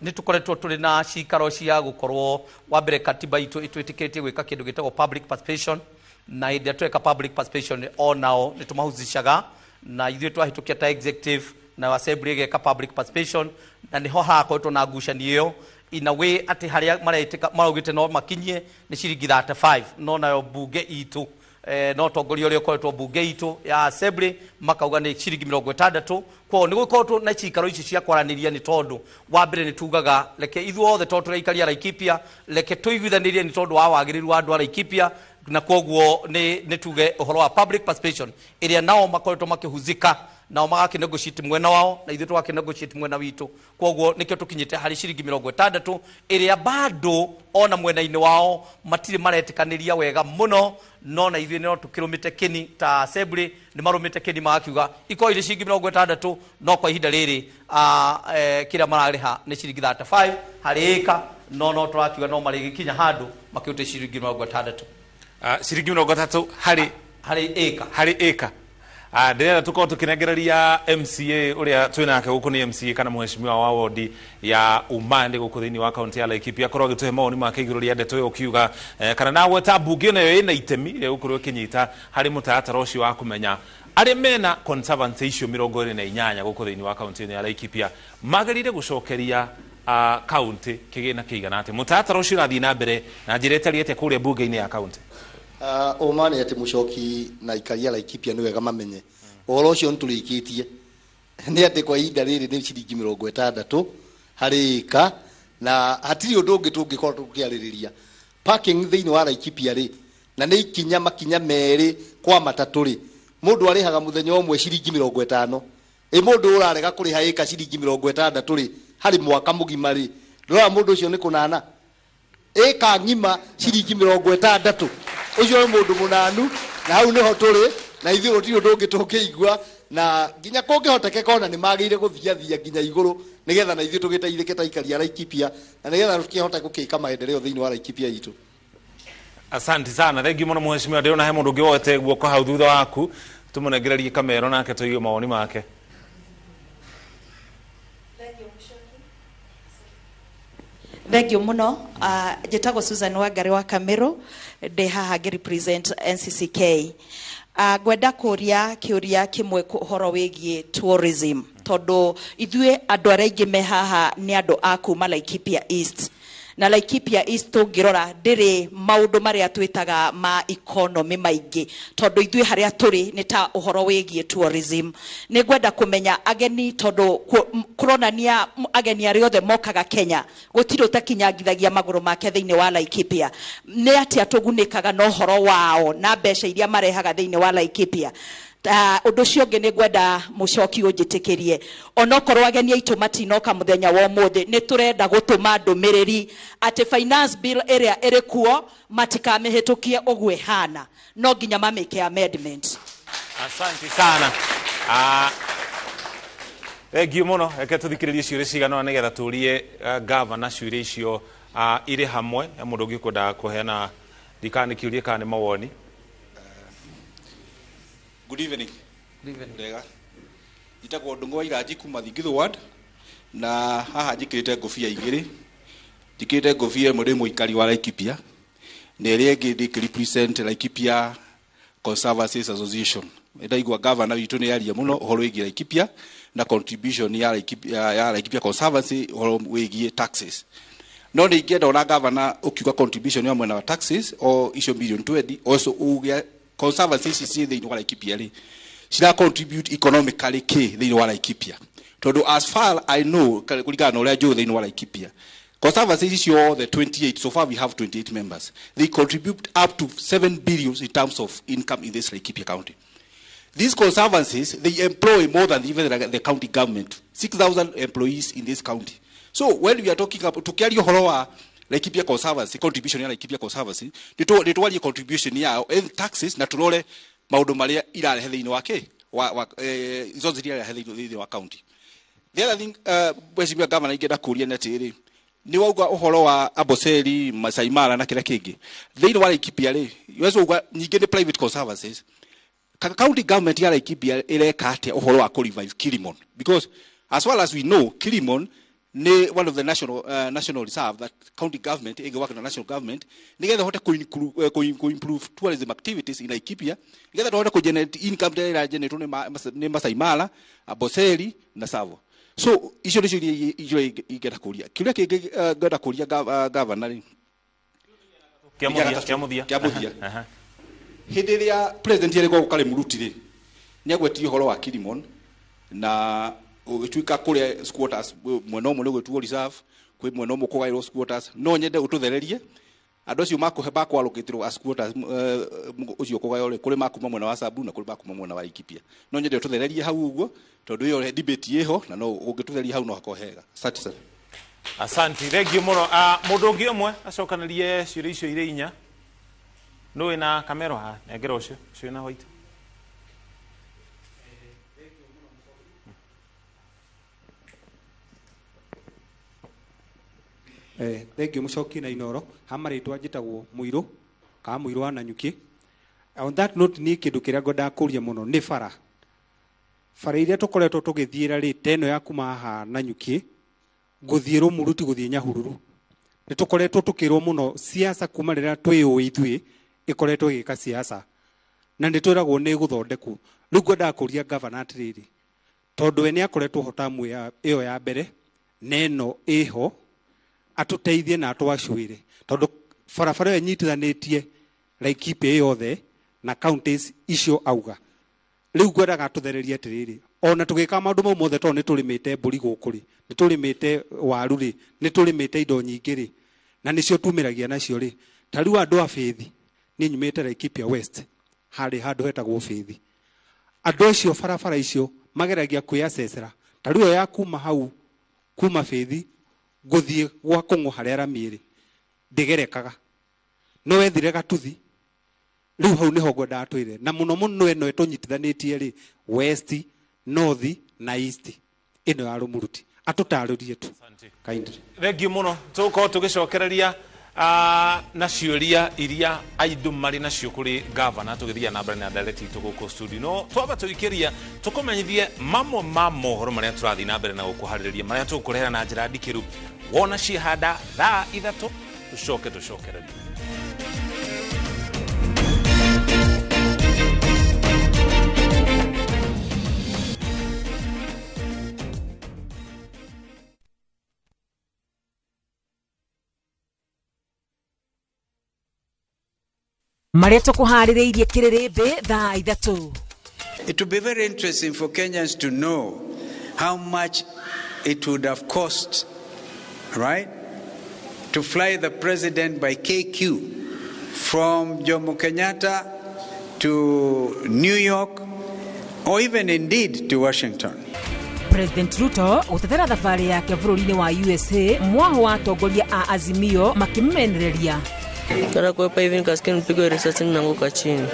Nĩ tũkoretwo tũrĩ na cikaro cia gũkorwo wa mbere katiba itũ ĩtwĩtĩkĩtie gwĩka kĩndũ gĩtagwo public participation, na hĩndĩ ĩrĩa tweka public participation onao nĩ tũmahusishaga, na ithuĩ twahĩtũkia ta executive na assembly ĩgeka public participation, na nĩho harakoretwo na ngucanio ĩyo in a way atĩ harĩa maretĩka maraugĩte no makinyie nĩ ciringi 35, no nayo bunge itũ no tongoria ũrĩa ũkoretwo bunge itũ ya assembly makauga nĩ ciringi 60. Koguo nĩ gũkoretwo na cikaro ici cia kwaranĩria, nĩ tondũ wa mbere nĩ tugaga reke ithuothe tondũ tũraikaria Laikipia reke tũiguithanĩrie nĩ tondũ wa wagĩrĩru wa andũ a Laikipia, na koguo nĩ tuge ũhoro wa public participation ĩrĩa nao makoretwo makĩhuzika, nao magakĩnegotiate mwena wao na ithuĩ tũgakĩnegotiate mwena witũ. Koguo nĩkĩo tũkinyĩte harĩ ciringi 60 ĩrĩa bado ona mwena-inĩ wao matirĩ maretĩkanĩria wega mũno, no na ithuĩ no tũkĩrũmĩte kĩni ta assembly nĩ marũmĩte kĩni magakiuga ikorwo irĩ ciringi 60, no kwa ihinda rĩrĩ kĩrĩa mararĩha nĩ ciringi 35 harĩ ĩka, no tũrakiuga no marĩgĩkinya handũ makĩrute ciringi 60. Ciringi 30 harĩ ĩka. Harĩ ĩka. Ndĩrenda tũkorwo tũkĩnengereria MCA ũrĩa twĩnake gũkũ nĩ MCA kana mheshimiwa wa wodi ya Umande gũkũ thĩinĩ wa kaunti ya Laikipia akorwo agĩtũhe mawoni make igũrũ rĩa ndeto ĩyo ũkiuga kana nagweta mbunge nayo ĩna itemi rĩa gũkorwo ĩkĩnyita harĩ mũtaratara ũcio wa kũmenya arĩa mena conservancy icio 28 gũkũ thĩinĩ wa kaunti ya Laikipia magĩrĩire gũcokeria kaunti kĩgĩna kĩigana atĩa. Mũtaratara ũcio ũrathiĩ na mbere na njĩra ĩtariĩ atĩa kũrĩa mbunge-inĩ ya kaunti? Ũma nĩ atĩ Mũcoki na ikaria Laikipia nĩ wega mamenye ũhoro ũcio nĩ tũrĩkĩtie nĩ atĩ kwa ihinda rĩrĩ nĩ ciringi 60 harĩ ĩka, na hatirĩ ũndũ ũngĩ tũngĩkorwo tũkĩarĩrĩria. Parking thĩinĩ wa Laikipia rĩ, na nĩ ikinya makinya merĩ kwa matatũ rĩ, mũndũ arĩhaga mũthenya ũmwe ciringi 50. Ĩ mũndũ ũrarega kũrĩha ĩka ciringi 60 rĩ, harĩ mwaka mũgima rĩ, ndũrora mũndũ ũcio nĩ kũnana ĩka ng'ima ciringi 60. Ũcio nĩ mũndũ mũnanu, na hau nĩho tũrĩ, na ithuĩ gũtirĩ ũndũ ũngĩ tũngĩigua. Na nginya kũngĩhotekeka ona nĩ magĩrĩire gũthiathia nginya igũrũ nĩgetha na ithuĩ tũgĩteithĩke ta aikari a Laikipia na nĩgetha tũkĩhote gũkĩka maendeleo thĩinĩ wa Laikipia itũ. Asante sana, thengiũ mũno mheshimiwa. Ndĩrona he mũndũ ũngĩ woete guoko hau thutha waku, tũmũnengererie kamero nake tũigue mawoni make. Thengiũ mũno. Njĩtagwo Susan Wangari wa Kamĩrũ, ndĩ haha ngĩ represent NCCK. Ngwenda kũria kĩũria kĩmwe ũhoro wĩgiĩ tourism, tondũ ithuĩ andũ arĩa aingĩ me haha nĩ andũ a kuma Laikipia East, na Laikipia East tũngĩrora ndĩrĩ maũndũ marĩa twĩtaga ma economy maingĩ, tondũ ithuĩ harĩa tũrĩ nĩ ta ũhoro wĩgiĩ tourism. Nĩ ngwenda kũmenya ageni, tondũ kũronania ageni arĩa othe mokaga Kenya gũtirĩ ũtakinyangithagia magũrũ make thĩinĩ wa Laikipia. Nĩ atĩa tũgunĩkaga na ũhoro wao na mbeca iria marehaga thĩinĩ wa Laikipia? Ũndũ ũcio ũngĩ nĩ ngwenda mũcoki ũnjĩtĩkĩrie, onokorwo ageni aitũ matinoka mũthenya wa ũmũthĩ, nĩ tũrenda gũtũma ndũmĩrĩri atĩ finance bill ĩrĩa ĩrĩ kuo matikamĩhĩtũkie ũguo ĩhana, no nginya mamĩke amendment. Asante sana. Thengiũ mũno. Reke tũthikĩrĩrie ciũria cigana ũna nĩgetha tũrie gavana ciũria icio irĩ hamwe. He mũndũ ũngĩ ũkwendaga kũheana, ndikana nĩ kĩũria kana nĩ mawoni. Good evening. Good evening. Wega. Njĩtagwo Ndung'u wa Iranji kuma Thingithu Ward, na haha njĩkĩrĩte ngũbia igĩrĩ. Njĩkĩrĩte ngũbia ĩmwe ndĩ mũikari wa Laikipia, na ĩrĩa ĩngĩ ndĩ represent Laikipia Conservancy Association. Ndaigua gavana witũ nĩ aria mũno ũhoro wĩgiĩ Laikipia na contribution ya Laikipia, ya Laikipia Conservancy ũhoro wĩgiĩ taxes. No nĩ ingĩenda ona gavana ũkiuga contribution ya mwena wa taxes o icio million 20, also uge conservancy ici ciĩ thĩinĩ wa Laikipia rĩ cira contribute economically kĩ thĩinĩ wa Laikipia, tondũ as far I know, kũringana na ũrĩa njũĩ thĩinĩ wa Laikipia, conservancy ici ciothe 28, so far we have 28 members, they contribute up to 7 billion in terms of income in this Laikipia County. These conservancies, they employ more than even the county government, 6,000 employees in this county. So when we are talking about tukiaria ũhoro wa Laikipia Conservancy, contribution ya Laikipia Conservancy, nĩ twarie contribution yao in taxes na tũrore maũndũ marĩa irarehe thĩinĩ wa kĩ wa izo iria irarehe thĩinĩ wa county. The other thing, Mheshimiwa Governor, ingĩenda kũũria nĩ atĩrĩrĩ, nĩ wauga ũhoro wa Amboseli, Masai Mara na kĩrĩa kĩngĩ thĩinĩ wa Laikipia rĩ, weza uga nyingĩ nĩ private conservancies. County government ya Laikipia ĩreka atĩa ũhoro wa kũ revive Kilimon? Because as far as we know, Kilimon nĩ one of the national reserve that county government ĩngĩwork na national government nĩgetha hote kũ improve tourism activities in Laikipia, nĩgetha tũhote kũ generate income ĩrĩa ĩrageneratwo nĩ Masai Mara, Amboseli na Tsavo. So icio nĩcio iria icio ingĩenda kũria. Kĩũria kĩngĩ ngwenda kũria governor rĩ, Kĩa mũthia, kĩa mũthia. Kĩa mũthia. Aha. Hĩndĩ ĩrĩa president yarĩ gwa Karĩmuruti rĩ, nĩ agwetirie ũhoro wa Kilimon na ũgĩtuĩka kũrĩa squatters mwena ũmwe nĩ ũgwĩtuo reserve, kwĩ mwena ũmwe kũgaĩrwo squatters. No nyende ũtũthererie andũ acio makũhe makwalocatĩrwo as squatters, ũcio kũgaywo rĩ, kũrĩ makuma mwena wa Samburu na kũrĩ makuma mwena wa Laikipia. No nyende ũtũthererie hau ũguo, tondũ ĩyo debate ĩho, na no ũngĩtũthereria hau no hakorwo hega. Asante sana. Asante, thank you mũno. Mũndũ ũngĩ ũmwe acokanĩrie ciũria icio irĩ inya. Nũ wĩna kamero haha? Nengera ũcio, ũcio wĩna white. Thank you Mũcoki na Inoro. Ha marĩtwa njĩtagwo Mũirũ kana Mũirũ wa Nanyuki. On that note, niĩ kĩndũ kĩrĩa ngwendaga kũria mũno nĩ bara. Bara iria tũkoretwo tũgĩthiĩra rĩ, ta ĩno ya kuma haha Nanyuki gũthiĩ Rũmuruti gũthiĩ Nyahururu, nĩ tũkoretwo tũkĩrwo mũno siasa kuma rĩrĩa twĩyũĩ ithuĩ ĩkoretwo ĩgĩka siasa, na nĩ twĩragwo nĩ ĩgũthondekwo. Rĩu ngwendaga kũria gavana atĩrĩrĩ, tondũ we nĩ akoretwo ho tamu ĩyo ya mbere na ĩno ĩho, atũteithie na atwacũĩre, tondũ barabara ĩyo ĩnyitithanĩtie Laikipia yothe na counties icio auga. Rĩu ngwendaga atũthererie atĩrĩrĩ, ona tũgĩka maũndũ mau mothe, tondũ nĩ tũrĩmĩte mbũri gũkũ rĩ, nĩ tũrĩmĩte waru rĩ, nĩ tũrĩmĩte indo nyingĩ rĩ, na nĩcio tumĩragia nacio rĩ. Ta rĩu andũ a Bĩthi, niĩ nyumĩte Laikipia West, harĩ handũ hetagwo Bĩthi. Andũ acio barabara icio mageragia kwĩacecera. Ta rĩu ĩyo ya kuma hau, kuma Bĩthi gũthiĩ gwa Kũng'ũ harĩa rami ĩrĩ, ndĩgerekaga. No wethire gatuthi. Rĩu hau nĩho ngwendaga twĩre. Na mũno mũno ĩno ĩtũnyitithanĩtie rĩ, West North na East ĩno ya Rumuruti atũtarĩrie tu kindly. Thengiũ mũno, tũgũkorwo tũgĩcokereria na ciũria iria aindũ marĩ nacio kũrĩ gavana tũgĩthiĩ na mbere na ndereti itũ gũkũ studio, no twamba tũikĩria tũkũmenyithie mamwe ma mohoro marĩa tũrathiĩ na mbere na gũkũharĩrĩria marĩa tũgũkũrehera na njĩra ndikĩru wona ciehanda thaa 3 tũcoke tũcokererie. Marĩa tũkũharĩrĩirie kĩrĩrĩmbĩ thaa 3. It would be very interesting for Kenyans to know how much it would have cost, right, to fly the president by KQ from Jomo Kenyatta to New York or even indeed to Washington. President Ruto gũtetera thabarĩ yake bũrũri-inĩ wa USA mwaho wa atongoria a Azimio makĩmũmenereria. Kana kuepa hivi nikasikia nipigwe risasi nimeanguka chini.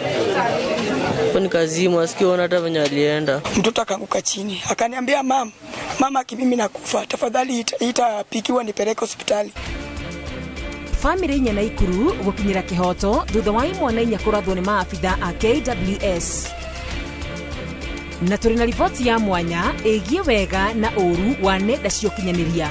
Hapo nikazimwa, sikuona hata venye alienda. Mtoto akaanguka chini, akaniambia mama, mama mimi nakufa, tafadhali itapikiwa nipeleke hospitali. Family inya Naikuru gũkinyĩra kĩhoto thutha wa imwana inya kũrathwo nĩ maabitha a KWS. Na tũrĩ na riboti ya mwanya ĩgiĩ wega na ũru wa nenda cia ũkinyanĩria.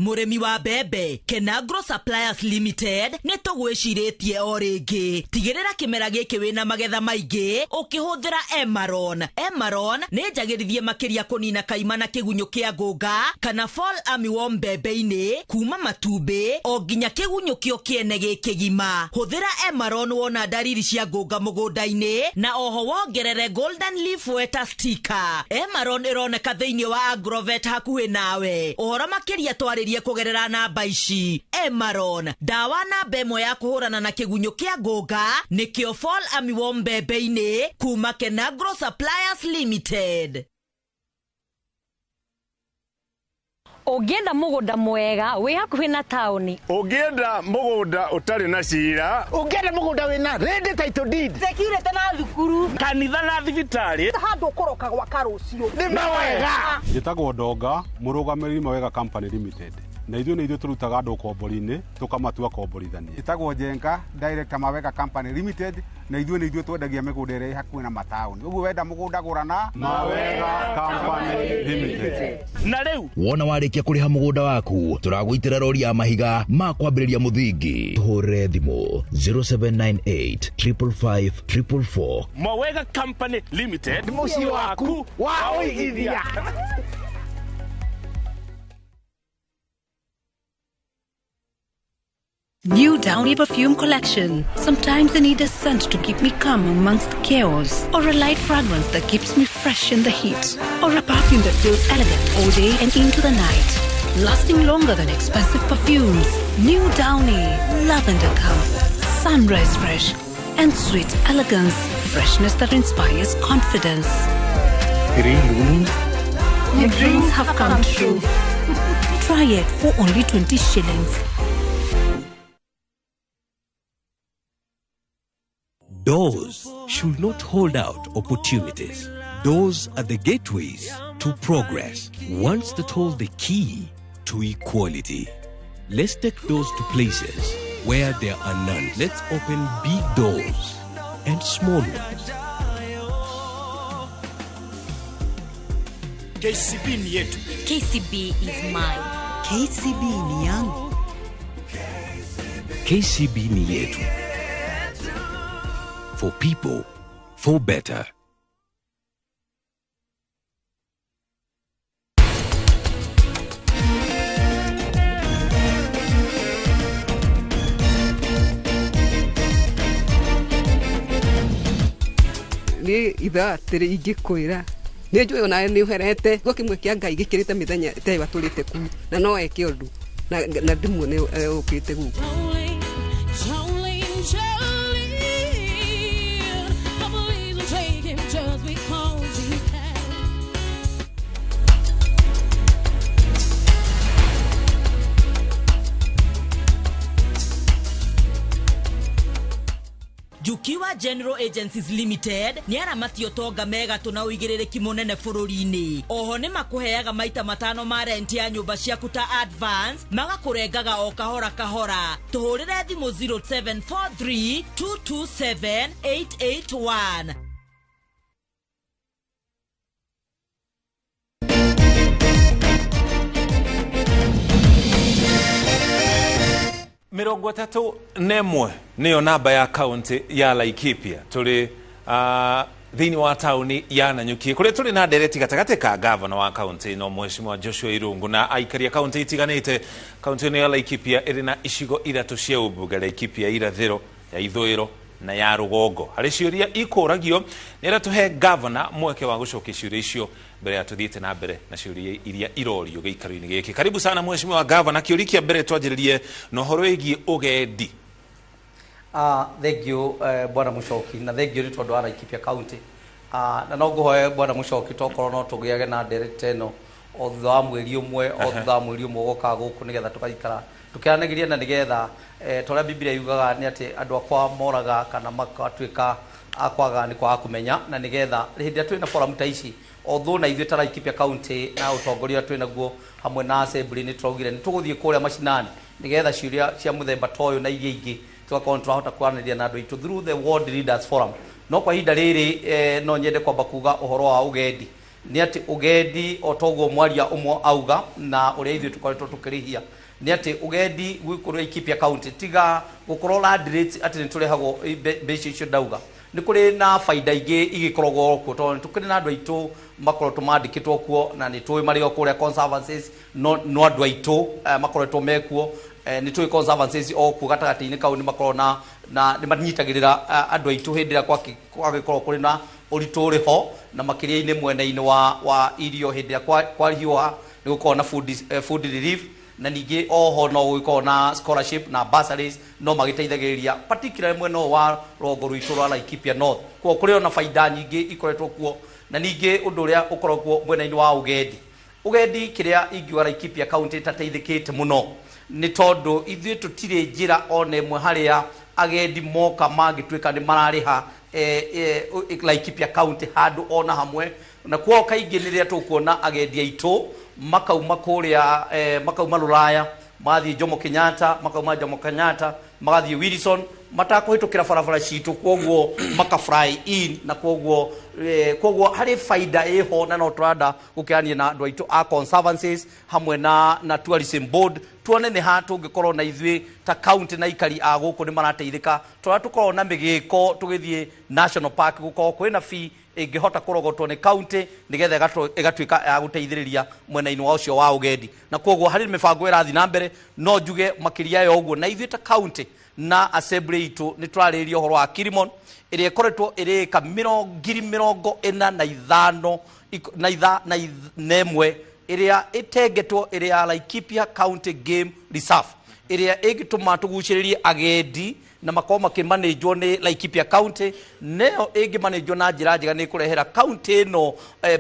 Mũrĩmi wa mbembe Kenagro Suppliers Limited nĩ tũgwĩcirĩtie o rĩngĩ. Tigĩrĩra kĩmera gĩkĩ wĩna magetha maingĩ ũkĩhũthĩra Emaron. Emaron nĩ njagĩrithie makĩria kũnina kaima na kĩgunyũ kĩa ngũnga kana fall armyworm mbembe-inĩ kuma matumbĩ o nginya kĩgunyũ kĩo kĩene gĩkĩgima. Hũthĩra Emaron wona ndariri cia ngũnga mũgũnda-inĩ na oho wongerere Golden Leaf Wetter Sticker. Emaron ĩroneka thĩinĩ wa Agrovet hakuhĩ nawe. Ũhoro makĩria twarĩrie kũgerera namba ici. Emaron ndawa namba ĩmwe ya kũhũrana na kĩgunyũ kĩa ngũnga nĩkĩo fall armyworm mbembe-inĩ kuma Kenagro Suppliers Limited. Ũngĩenda mũgũnda mwega wĩ hakuhĩ na taũni, ũngĩenda mũgũnda ũtarĩ na cira, ũngĩenda mũgũnda wĩna ready title deed, security na thukuru, kanitha na thibitarĩ, handũ ũkũroka gwaka rũciũ nĩ mawega. Njĩtagwo Ndonga, mũrũgamĩrĩri Mawega Company Limited, na ithuĩ nĩ ithuĩ tũrutaga andũ ũkombori-inĩ tũkamatua komborithania. Njĩtagwo Njenga, director Mawega Company Limited, na ithuĩ nĩ ithuĩ twendagia mĩgũnda ĩrĩa ĩ hakuhĩ na mataũni. Ũguo wenda mũgũnda gũra na Mawega Company Limited. Na rĩu wona warĩkia kũrĩha mũgũnda waku tũragũitĩra rori ya mahiga ma kwambĩrĩria mũthingi. Tũhũrĩre thimũ 0798 555 444. Mawega Company Limited, mũciĩ waku wa ũigithia. New Downy Perfume Collection. Sometimes I need a scent to keep me calm amongst the chaos, or a light fragrance that keeps me fresh in the heat, or a perfume that feels elegant all day and into the night, lasting longer than expensive perfumes. New Downy Lavender Calm, Sunrise Fresh, and Sweet Elegance, freshness that inspires confidence. Really? Your dreams have come true. Try it for only 20 shillings. Doors should not hold out opportunities. Doors are the gateways to progress, ones that hold the key to equality. Let's take doors to places where there are none. Let's open big doors and small ones. KCB ni yetu. KCB is mine. KCB ni yangu. KCB ni yetu. For people, for better. Nĩ ithaa atĩrĩ ingĩkwĩra nĩ njũĩ onawe nĩ ũherete gũ kĩmwe kĩa Ngai gĩkĩrĩte mĩthenya ta ĩyo atũrĩte kuu na no eke ũndũ na ndĩmuone ũkĩte gũkũ. Jukiwa General Agencies Limited nĩ aramati ũtonga megatũ na ũigĩrĩrĩki mũnene bũrũri-inĩ. Oho nĩ makũheaga maita 5 ma rent ya nyũmba ciaku ta advance, magakũrengaga o kahora kahora. Tũhũrĩre thimũ 0743 227 881. 31 niyo namba ya kaunti ya Laikipia. Tuli thĩinĩ wa taũni ya Nanyuki kũrĩa tũrĩ na ndereti gatagatĩ ka gavana wa kaunti ĩno Mheshimiwa Joshua Irungu na aikari a kaunti itiganĩte. Kaunti ĩno ya Laikipia ĩrĩ na icigo 3 cia ũmbunge: Laikipia irathĩro, ya ithũĩro na ya rũgongo. Harĩ ciũria ikũragio nĩ tũhe gavana mweke wa gũcokia ciũria icio mbere ya tũthiĩte na mbere na ciũria iria irorio gĩikaro-inĩ gĩkĩ. Karibu sana Mheshimiwa Gavana. Kĩũria kĩa mbere twanjĩrĩrie na ũhoro wĩgiĩ ũgendi. Thank you Bwana Muchoki, na thank you nĩ tondũ wa Laikipia County. Na no ngũhoe Bwana Muchoki tokorwo no tũgĩage na ndereti ĩno o thutha wa mweri ũmwe, o thutha wa mweri ũmwe ũgoka gũkũ nĩgetha tũgaikara tũkĩaranagĩria, na nĩgetha ta ũrĩa Biblia yugaga nĩ atĩ andũ akwa moraga kana makatuĩka a kwaga nĩ kwaga kũmenya, na nĩgetha hĩndĩ ĩrĩa twĩna forum ta ici, although na ithuĩ ta Laikipia County na ũtongoria twĩ naguo hamwe na assembly nĩ tũraugire nĩ tũgũthiĩ kũrĩa macinani nĩgetha ciũria cia mũthemba ta ũyũ na iria ingĩ tũgakorwo nĩ tũrahota kwaranĩria na andũ aitũ through the World Leaders Forum. No kwa ihinda rĩrĩ no nyende kwamba kuga ũhoro wa ũgendi nĩ atĩ ũgendi o toguo mwaria ũmwe auga na ũrĩa ithuĩ tũkoretwo tũkĩrĩhia nĩ atĩ ũgendi gwĩkũ Laikipia County tiga gũkorwo land rates atĩ nĩ tũrehagwo mbeca icio ndauga, nĩ kũrĩ na baida ingĩ igĩkoragwo kuo tondũ nĩ tũkĩrĩ na andũ aitũ makoretwo mandĩkĩtwo kuo na nĩ tũĩ marĩ o kũrĩa conservancies, no andũ aitũ makoretwo mekuo. Nĩ tũĩ conservancies o kuo gatagatĩ-inĩ kau nĩ makoragwo na nĩ manyitagĩrĩra andũ aitũ hĩndĩ ĩrĩa kwagĩkorwo kũrĩ na ũritũ ũrĩ ho, na makĩria-inĩ mwena-inĩ wa irio hĩndĩ ĩrĩa kwariũha nĩ gũkoragwo na food relief, na ningĩ oho no gũgĩkorwo na scholarship na bursaries no magĩteithagĩrĩria particularly mwena ũyũ wa rũgongo rwitũ rwa Laikipia North. Koguo kũrĩ ona baida nyingĩ ikoretwo kuo, na ningĩ ũndũ ũrĩa ũkoragwo mwena-inĩ wa ũgendi. Ũgendi kĩrĩa ingiuga Laikipia County ĩtateithĩkĩte mũno nĩ tondũ ithuĩ tũtirĩ njĩra ona ĩmwe harĩa agendi moka mangĩtuĩka nĩ mararĩha Laikipia County handũ ona hamwe, na kwao kaingĩ nĩ rĩrĩa tũkuona agendi aitũ makauma kũrĩa makauma Rũraya mathiĩ Jomo Kenyatta, makauma Jomo Kenyatta magathiĩ Wilson matakũhĩtũkĩra barabara citũ, kwoguo maka fly in, na kwoguo harĩ baida ĩho, na no tũrenda gũkĩrania na andũ aitũ a conservancies hamwe na tourism board tuone nĩ ha tũngĩkorwo na ithuĩ ta county na aikari a gũkũ nĩ marateithĩka tũrĩa tũkorwo na mĩgĩko tũgĩthiĩ national park gũkorwo kwĩna fee ĩngĩhota kũrogotwo nĩ county nĩgetha ĩgatuĩka ya gũteithĩrĩria mwena-inĩ wa ũcio wa ũgendi. Na kwoguo harĩ mĩbango ĩrathiĩ na mbere, no njuge makĩria ya ũguo na ithuĩ ta county na assembly itũ nĩ tũrarĩrĩria ũhoro wa Kilimon ĩrĩa ĩkoretwo ĩrĩka 45,000 na ĩmwe ĩrĩa ĩtengetwo ĩrĩa ya Laikipia County Game Reserve ĩrĩa ĩngĩtũma tũgucĩrĩrie agendi na makorwo makĩmanĩnjwo nĩ Laikipia County, nayo ĩngĩmanĩnjwo na njĩra njega nĩ ĩkũrehera county ĩno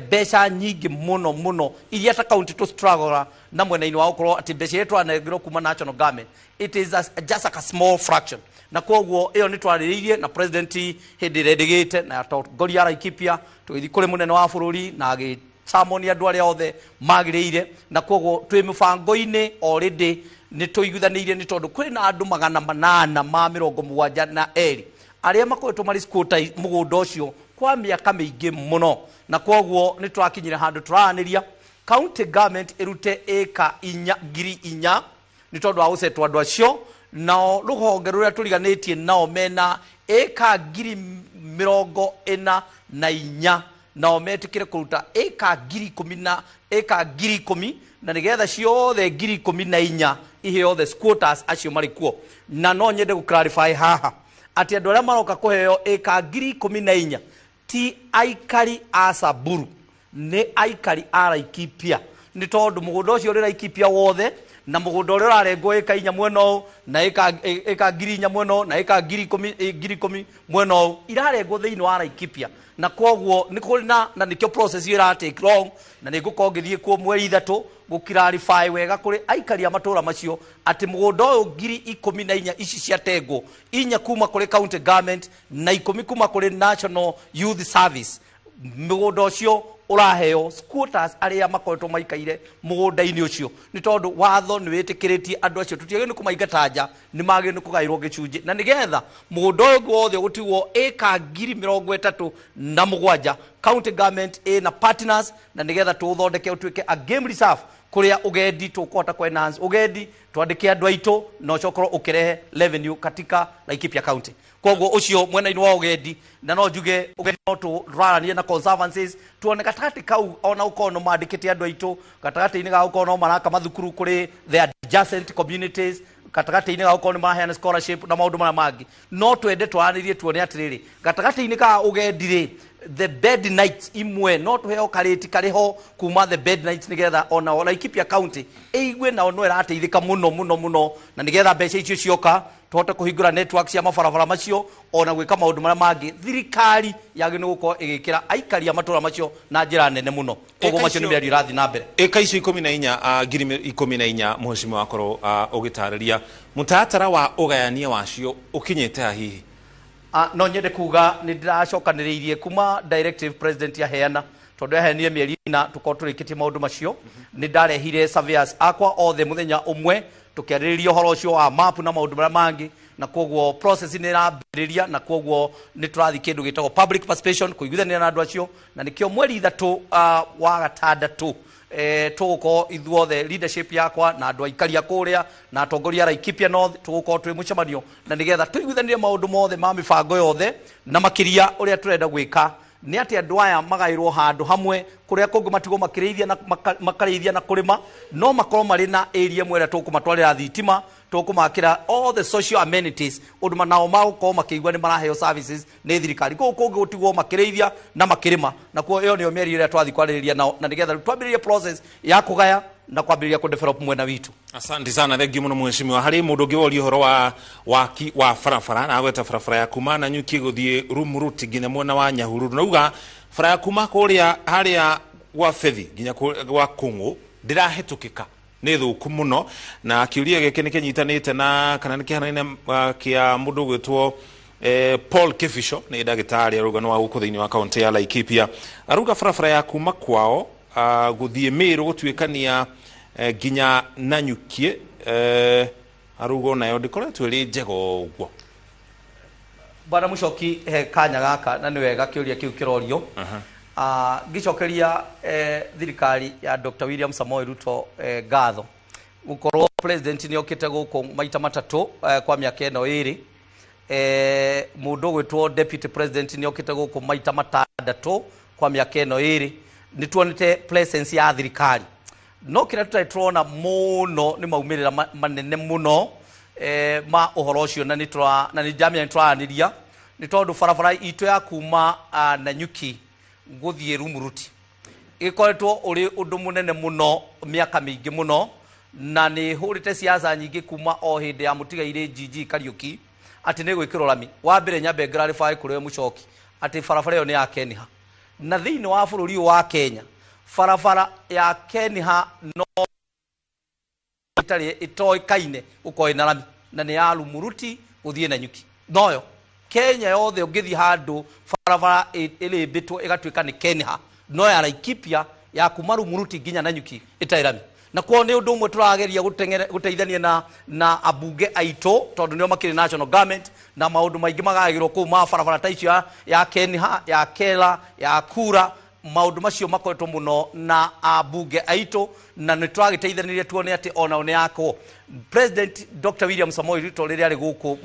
mbeca nyingĩ mũno mũno iria ta county tũ struggle na mwena-inĩ wa gũkorwo atĩ mbeca iria tũranengerwo kuma national government it is just like a small fraction. Na kwoguo ĩyo nĩ twarĩrĩirie na president hĩndĩ ĩrĩa ĩrĩgĩte na atongoria a Laikipia tũgĩthiĩ kũrĩ mũnene wa bũrũri na agĩcamoni andũ arĩa othe magĩrĩire, na kwoguo twĩ mĩbango-inĩ already nĩ tũiguithanĩirie nĩ tondũ kwĩna andũ 872 arĩa makoretwo marĩ squatter mũgũnda ũcio kwa mĩaka mĩingĩ mũno, na kwoguo nĩ tũrakinyire handũ tũraranĩria county government ĩrute ĩka 4,000 nĩ tondũ wa gũcetwo andũ acio, nao rũhonge rũrĩa tũriganĩtie nao mena ĩka 44,000 nao metĩkĩre kũruta ĩka 10,000 ĩka 10,000 na nĩgetha ciothe 14,000 iheo the squatters acio marĩ kuo. Na no nyende gũ clarify haha atĩ andũ arĩa maroka kũheo ĩka 14,000 ti aikari a Samburu, nĩ aikari a Laikipia, nĩ tondũ mũgũnda ũcio ũrĩ Laikipia wothe Na mũgũnda ũrĩa ũrarengwo ĩka 4 mwena ũũ na ĩka 4,000 mwena ũũ na ĩka 10,000 mwena ũũ irarengwo thĩinĩ wa Laikipia. Na kwoguo nĩ kũrĩ na nĩkĩo process ĩyo ĩra take long, na nĩ ngũkorwo ngĩthiĩ kuo mweri 3 gũclarify wega kũrĩ aikari a matũra macio atĩ mũgũnda ũyũ 14,000 ici ciatengwo, 4 kuma kũrĩ county government na 10 kuma kũrĩ National Youth Service. Mũgũnda ũcio ũraheo squatters arĩa makoretwo maikaire mũgũnda-inĩ ũcio, nĩ tondũ watho nĩ wĩtĩkĩrĩtie andũ acio tũtiagĩrĩirwo nĩ kũmaingata nja, nĩ magĩrĩirwo nĩ kũgaĩrwo gĩcunjĩ, na nĩgetha mũgũnda ũyũ wothe ũgũtigwo ĩka 37,000 county government ĩna partners, na nĩgetha tũũthondeke ũtuĩke a game reserve kũrĩa ũgendi tũkũhota kũ enhance ũgendi, twandĩke andũ aitũ na ũcokorwo ũkĩrehe revenue katika Laikipia County. Koguo ũcio mwena-inĩ wa ũgendi, na no njuge ũgendi no tũraranie na conservancies tuone gatagatĩ kau ona ũkorwo no mandĩkĩte andũ aitũ gatagatĩ-inĩ ga ũkorwo no maraka mathukuru kũrĩ the adjacent communities, gatagatĩ-inĩ ga ũkorwo nĩ maraheana scholarship na maũndũ marĩa mangĩ. No twende twaranĩrie tuone atĩrĩrĩ, gatagatĩ-inĩ ka ũgendi rĩ, the bed nights imwe no tuheo karĩti karĩho kuma the bed nights, nĩgetha ona Laikipia County ĩigue nao no ĩrateithĩka mũno mũno mũno, na nĩgetha mbeca icio cioka tũhote kũhingũra network cia mabarabara macio ona gwĩka maũndũ marĩa mangĩ thirikari yagĩrĩirwo gũkorwo ĩgĩkĩra aikari a matũra macio na njĩra nene mũno. Koguo macio nĩ mĩario ĩrathiĩ na mbere. Ĩka icio 14, 14,000 mheshimiwa wakorwo ũgĩtarĩria mũtaratara wa ũgayania wacio ũkinyĩte ha hihi? No nyende kuga nĩ ndĩracokanĩrĩirie kuma directive president yaheana, tondũ yaheanire mĩeri 4 tũkorwo tũrĩkĩtie maũndũ macio. Nĩ ndarehire surveyors akwa othe mũthenya ũmwe tũkĩarĩrĩria ũhoro ũcio wa map na maũndũ marĩa mangĩ, na koguo process nĩ ĩrambĩrĩria, na koguo nĩ tũrathiĩ kĩndũ gĩtagwo public participation kũiguithania na andũ acio, na nĩkĩo mweri 3 wa gatandatũ tũgũkorwo ithuothe leadership yakwa na andũ aikari a kũrĩa na atongoria a Laikipia North tũgũkorwo twĩ mũcemanio, na nĩgetha tũiguithanĩrie maũndũ mothe ma mĩbango yothe, na makĩria ũrĩa tũrenda gwĩka nĩ atĩ andũ aya magaĩrwo handũ hamwe kũrĩa kũngĩ matigwo makĩrĩithia na makarĩithia na kũrĩma, no makorwo marĩ na area ĩmwe ĩrĩa tũkũmatwarĩra thitima, tũkũmakĩra all the social amenities ũndũ nao magũkorwo makĩigua nĩ maraheo services nĩ thirikari. Kũu kũngĩ gũtigwo makĩrĩithia na makĩrĩma, na kuo ĩyo nĩyo mĩario ĩrĩa twathiĩ kwarĩrĩria nao, na nĩgetha rĩu twambĩrĩrie process ya kũgaya na kwambĩrĩria kũ develop mwena witũ. Asante sana, thank you muno mheshimiwa. Harĩ mũndũ ũngĩ woria ũhoro wa waki wa barabara, na agweta barabara ya kuma Nanyuki gũthiĩ Rumuruti nginya mwena wa Nyahururu, na uga bara ya kuma kũrĩa harĩa gwa Bethi nginya gwa Kũng'ũ ndĩrahĩtũkĩka, nĩ thũku mũno, na kĩũria gĩkĩ nĩ kĩnyitanĩte na kana nĩ kĩhanaine kĩa mũndũ ũgwĩtwo Paul Kĩbico, nĩ ndagĩtarĩ arauga nĩ wa gũkũ thĩinĩ wa kaũntĩ ya Laikipia. Arauga barabara ya kuma kwao gũthiĩ Mĩrũ gũtuĩkania nginya Nanyuki, arauga onayo ndĩkoretwo ĩrĩ njega ũguo. Bwana Mũcoki, he kanya gaka na nĩ wega kĩũria kĩu kĩrorio. Ngĩcokeria thirikari ya Dr. William Samoei Ruto ngatho gũkorwo president nĩ okĩte gũkũ maita 3 kwa mĩaka ĩno 2. Mũndũ ũgwĩtwo deputy president nĩ okĩte gũkũ maita 6 kwa mĩaka ĩno 2. Nĩ tuonete presence ya thirikari, no kĩrĩa tũtarĩ tũrona mũno nĩ maumĩrĩra manene mũno ma ũhoro ũcio, na nĩ ndamenya nĩ tũraranĩria, nĩ tondũ barabara itũ ya kuma Nanyuki gũthiĩ Rumuruti ĩkoretwo ũrĩ ũndũ mũnene mũno mĩaka mĩingĩ mũno, na nĩ hũrĩte siasa nyingĩ kuma o hĩndĩ ya mũtigairĩ GG Kariũki atĩ nĩ gwĩkĩrwo rami. Wa mbere nyambe clarify kũrĩ we Mũcoki atĩ barabara ĩyo nĩ ya Keniha, na thĩinĩ wa bũrũri ũyũ wa Kenya barabara ya Keniha no ĩtarĩ ĩtoĩkaine gũkorwo ĩna rami, na nĩ ya Rumuruti gũthiĩ Nanyuki. Noyo Kenya yothe ũngĩthiĩ handũ barabara ĩrĩmbĩtwo ĩgatuĩka nĩ Keniha, no ya Laikipia ya kuma Rumuruti nginya Nanyuki ĩtarĩ rami. Na kuo nĩ ũndũ ũmwe tũrageria gũteithania na ambunge aitũ, tondũ nĩo makĩrĩ national government, na maũndũ maingĩ magagĩrwo kũu ma barabara ta icio ya Keniha, ya Kela, ya Kura. Maũndũ macio makoretwo mũno na ambunge aitũ, na nĩ tũragĩteithanĩria tuone atĩ onao nĩ yakwo. President Dr. William Samoei Ruto rĩrĩa arĩ gũkũ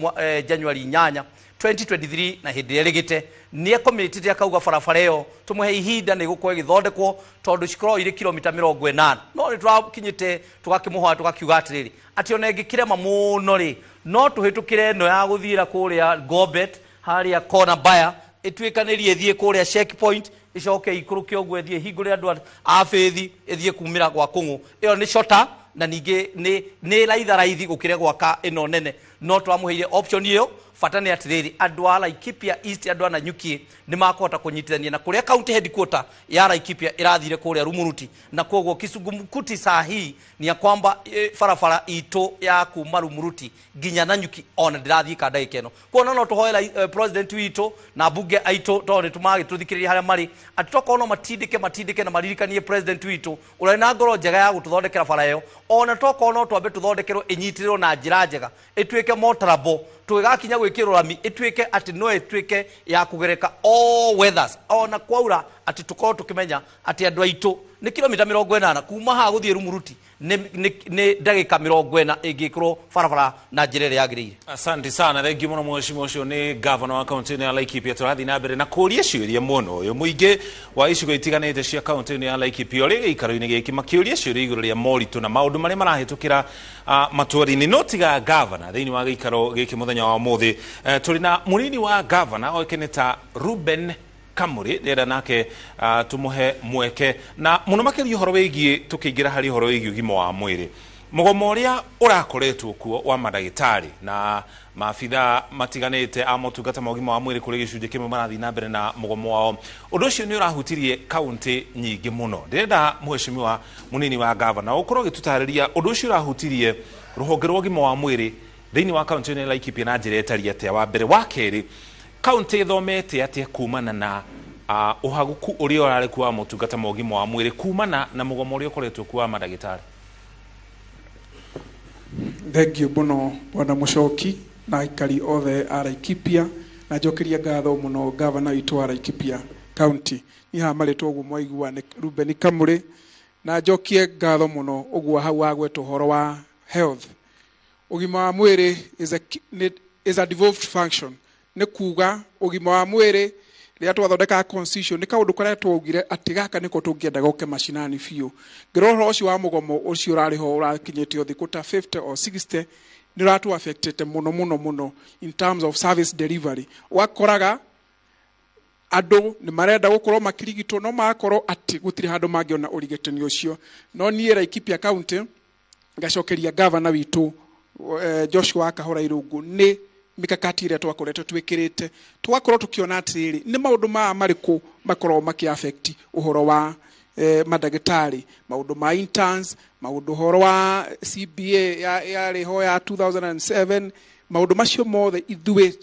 January 8 2023, na hĩndĩ ĩrĩa ĩrĩgĩte nĩ ekomĩtĩte akauga barabara ĩyo tũmũhe ihinda nĩ gũkorwo ĩgĩthondekwo, tondũ cikoragwo irĩ kilomita 80. No nĩ tũrakinyĩte tũgakĩmũhoya tũgakiuga atĩrĩrĩ, atĩ ona ĩngĩkĩrema mũno rĩ, no tũhĩtũkĩre ĩno ya gũthiĩra kũrĩa Gobet harĩa Kona Baya, ĩtuĩkanĩrie ĩthiĩ kũrĩa checkpoint, ĩcoke ikũrũke ũguo ĩthiĩ ĩhingũre andũ a Bethi, ĩthiĩ kumĩra gwa Kũng'ũ. Ĩyo nĩ shorter Na ningĩ nĩ raitha raithi gũkĩra gwaka ĩno nene, no twamũheire option ĩyo. Bata nĩ atĩrĩrĩ, andũ a Laikipia East, andũ a Nanyuki nĩ makũhota kũnyitithania na kũrĩa county headquarter ya Laikipia ĩrathire kũrĩa Rumuruti, na koguo kizungumkuti saa hii ni ya kwamba barabara itũ ya kuma Rumuruti nginya Nanyuki ona ndĩrathiĩ ka ndagĩka ĩno. Kuona no tũhoe president witũ na mbunge aitũ, tondũ nĩ tũmagĩtũthikĩrĩria harĩa marĩ, atĩ tokorwo no matindĩke na maririkanie president witũ ũrĩa na ngoro njega ya gũtũthondekera bara ĩyo, ona tokorwo no twambe tũthondekerwo ĩnyitĩrĩrwo na njĩra njega, ĩtuĩke motorable, tũgĩgakinya gwĩkĩrwo rami, ĩtuĩke atĩ no ĩtuĩke ya kũgereka all weathers, ona kwaura, atĩ tũkorwo tũkĩmenya atĩ andũ aitũ nĩ kilomita 80 kuma haha gũthiĩ Rumuruti nĩ ndagĩka 40 ĩngĩkĩrwo barabara na njĩra ĩrĩa yagĩrĩire. Asante sana, thank you mũno mheshimiwa. Ũcio nĩ governor wa kaunti ya Laikipia. Tũrathiĩ na mbere na kũria ciũria mũno ũyũ mũingĩ wa icigo itiganĩte cia kaunti ya Laikipia ũrĩa gĩikaro-inĩ gĩkĩ makĩũria ciũria igũrũ rĩa moritũ na maũndũ marĩa marahĩtũkĩra matũũra-inĩ. No tiga governor thĩinĩ wa gĩikaro gĩkĩ mũthenya wa ũmũthĩ, tũrĩ na mũnini wa governor oĩkaine ta Ruben Kamuri, ndĩrenda nake tũmũhe mweke na mũno makĩria ũhoro wĩgiĩ, tũkĩingĩra harĩ ũhoro wĩgiĩ ũgima wa mwĩrĩ, mũgomo ũrĩa ũrakoretwo kuo wa mandagĩtarĩ na maabitha matiganĩte a motungata ma ũgima wa mwĩrĩ kũrĩ gĩcunjĩ kĩmwe marathiĩ na mbere na mũgomo wao. Ũndũ ũcio nĩ ũrahutirie kaunti nyingĩ mũno. Ndĩrenda mheshimiwa mũnini wa gavana ũkorwo ũgĩtũtarĩria ũndũ ũcio ũrahutirie rũhonge rwa ũgima wa mwĩrĩ thĩinĩ wa kaunti ĩno ya Laikipia na njĩra ĩtariĩ atĩa. Wa mbere. Wa kerĩ, kaunti ĩthomete atĩa kumana na ũhagũku ũrĩa ũrarĩ kuo wa motungata ma ũgima wa mwĩrĩ kumana na mũgomo ũrĩa ũkoretwo kuo wa mandagĩtarĩ? Thengiũ mũno Bwana Mũcoki na aikari othe a Laikipia, na njokeria ngatho mũno gavana witũ wa Laikipia County. Niĩ haha marĩtwa ũguo mwaigua nĩ Ruben Kamuri, na njokie ngatho mũno ũguo hau wagweta ũhoro wa health. Ũgima wa mwĩrĩ is a devolved function, nĩ kuga ũgima wa mwĩrĩ rĩrĩa twathondekaga constitution nĩ kaũndũ karĩa twaugire atĩ gaka nĩko tũngĩenda goke macinani biũ. Ngĩrora ũhoro ũcio wa mũgomo ũcio ũrarĩ ho ũrakinyĩte thikũ ta 50 or 60, nĩ ũratũ affectete mũno mũno mũno in terms of service delivery. Ũgakoraga andũ nĩ marenda gũkorwo makĩrigitwo no magakorwo atĩ gũtirĩ handũ mangĩona ũrigitani ũcio. No niĩ Laikipia County ngacokeria gavana witũ Joshua Kahora Irungu nĩ mikakati ĩrĩa twakoretwo twĩkĩrĩte, tũgakorwo tũkĩona atĩrĩrĩ, nĩ maũndũ maya marĩkũ makoragwo makĩ affect ũhoro wa mandagĩtarĩ, maũndũ ma interns, maũndũ ũhoro wa CBA yarĩ ho ya 2007, maũndũ macio mothe ithuĩ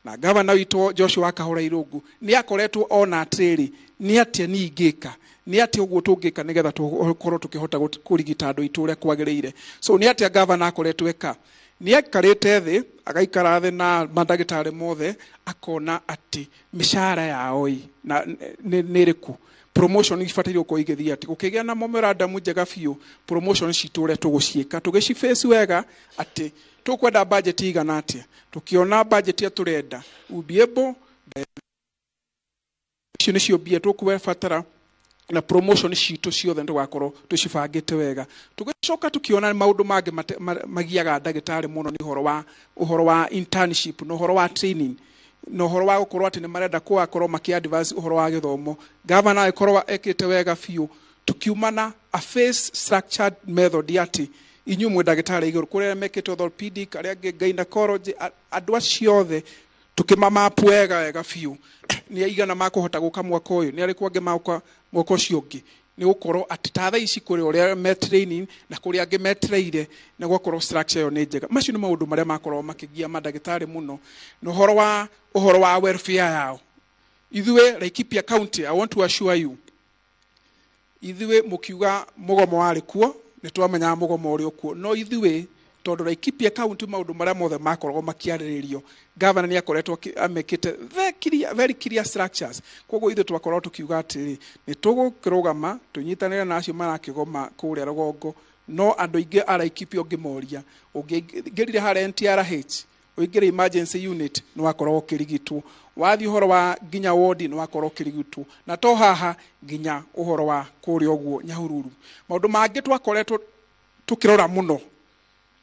na gavana witũ Joshua Kahora Irungu nĩ akoretwo ona atĩrĩrĩ, nĩ atĩa niĩ ingĩka, nĩ atĩa ũguo tũngĩka nĩgetha tũkorwo tũkĩhota kũrigita andũ aitũ ũrĩa kwagĩrĩire. So nĩ atĩa gavana akoretwo eka? Nĩ aikarĩte thĩ, agaikara thĩ na mandagĩtarĩ mothe, akona atĩ mĩcara yao ĩ nĩ ĩrĩkũ, promotion ibataire gũkorwo igĩthiĩ atĩ gũkĩgĩa na memorandum njega biũ, promotion citũ ũrĩa tũgũciĩka, tũgĩciface wega atĩ tũkwenda budget igana atĩa, tũkĩona budget ĩrĩa tũrenda we'll be able, icio nĩcio mbia tũkũbatara na promotion citũ ciothe tũgakorwo tũcibangĩte wega. Tũgĩcoka tũkĩona maũndũ mangĩ magiaga ndagĩtarĩ mũno nĩ ũhoro wa internship na ũhoro wa training na ũhoro wa gũkorwo atĩ nĩ marenda gũgakorwo makĩ advance ũhoro wa gĩthomo. Gavana agĩkorwo ekĩte wega biũ, tũkiuma na a phase structured method atĩ inyuĩ mwĩ ndagĩtarĩ igũrũ kũrĩa mekĩte orthopedic, arĩa angĩ gynecology, andũ acio othe tũkĩmamapu wega wega biũ, nĩ aigana makũhota gũka mwaka ũyũ, nĩ arĩkũ angĩ magũka mwaka ũcio ũngĩ, nĩ gũkorwo atĩ ta thaa ici kũrĩ ũrĩa me training na kũrĩ angĩ metereire, na gũgakorwo structure ĩyo nĩ njega. Macio nĩ maũndũ marĩa makoragwo makĩgia mandagĩtarĩ mũno. Na ũhoro wa welfare yao, ithuĩ Laikipia County, I want to assure you, ithuĩ mũkiuga mũgomo warĩ kuo, nĩ twamenyaga mũgomo ũrĩ kuo, no ithuĩ tondũ Laikipia County maũndũ marĩa mothe makoragwo makĩarĩrĩrio, gavana nĩ akoretwo amekĩte very clear structures. Koguo ithuĩ twakoragwo tũkiuga atĩrĩ, nĩ tũgũkĩrũgama tũnyitanĩre na acio marakĩgoma kũrĩa rũgongo, no andũ aingĩ a Laikipia ũngĩmoria, ũngĩingĩrire harĩa NTRH, ũingĩre emergency unit, nĩ wakoragwo ũkĩrigitwo, wathiĩ ũhoro wa nginya wodi nĩ wakorwo ũkĩrigitwo, na to haha nginya ũhoro wa kũrĩa ũguo Nyahururu. Maũndũ mangĩ twakoretwo tũkĩrora mũno,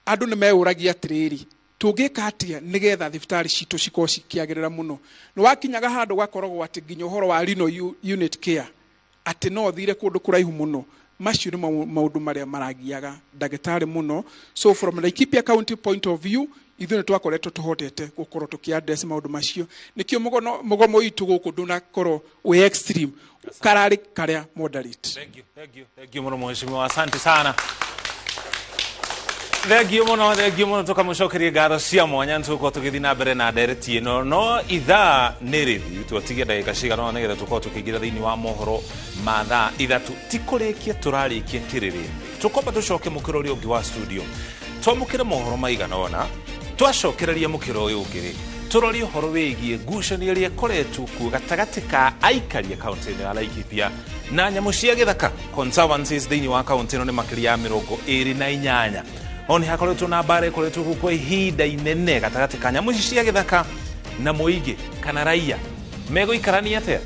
andũ nĩ meyũragia atĩrĩrĩ, tũngĩka atĩa nĩgetha thibitarĩ citũ cikorwo cikĩagĩrĩra mũno. Nĩ wakinyaga handũ gakoragwo atĩ nginya ũhoro wa renal unit care, atĩ no ũthire kũndũ kũraihu mũno. Macio nĩ maũndũ marĩa maragiaga ndagĩtarĩ mũno. So from Laikipia County point of view, ithuĩ nĩ twakoretwo tũhotete gũkorwo tũkĩ address maũndũ macio. Nĩkĩo mũgomo witũ gũkũ ndũnakorwo wĩ extreme, kararĩ karĩa moderate. Thank you, thank you, thank you mũno mheshimiwa, asante sana. Thengiũ mũno, thengiũ mũno, tũkamũcokeria ngatho cia mwanya. Nĩ tũgũkorwo tũgĩthiĩ na mbere na ndereti ĩno, no ithaa nĩ rĩthiu, twatigia ndagĩka cigana ũna nĩgetha tũkorwo tũkĩingĩra thĩinĩ wa mohoro ma thaa 3. Ti kũrĩkia tũrarĩkia kĩrĩrĩmbĩ, tũkomba tũcoke mũkĩro ũrĩa ũngĩ wa studio, twamũkĩre mohoro maigana ũna. Twacokereria mũkĩro ũyũ ũngĩ rĩ, tũrorie ũhoro wĩgiĩ ngucanio ĩrĩa ĩkoretwo kuo gatagatĩ ka aikari a kaũntĩ ĩno ya Laikipia na nyamũ cia gĩthaka. Conservancies thĩinĩ wa kaũntĩ ĩno nĩ makĩria ya 28. O nĩ hakoretwo na mbara ĩkoretwo kuo kwa ihinda inene gatagatĩ ka nyamũ ici cia gĩthaka na mũingĩ kana raia. Megũikarania atĩa?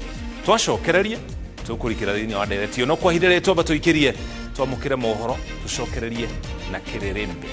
Twacokereria tũkũrikĩra thĩinĩ wa ndereti ĩyo, no kwa ihinda rĩrĩ twamba tũikĩrie, twamũkĩre mohoro, tũcokererie na kĩrĩrĩmbĩ.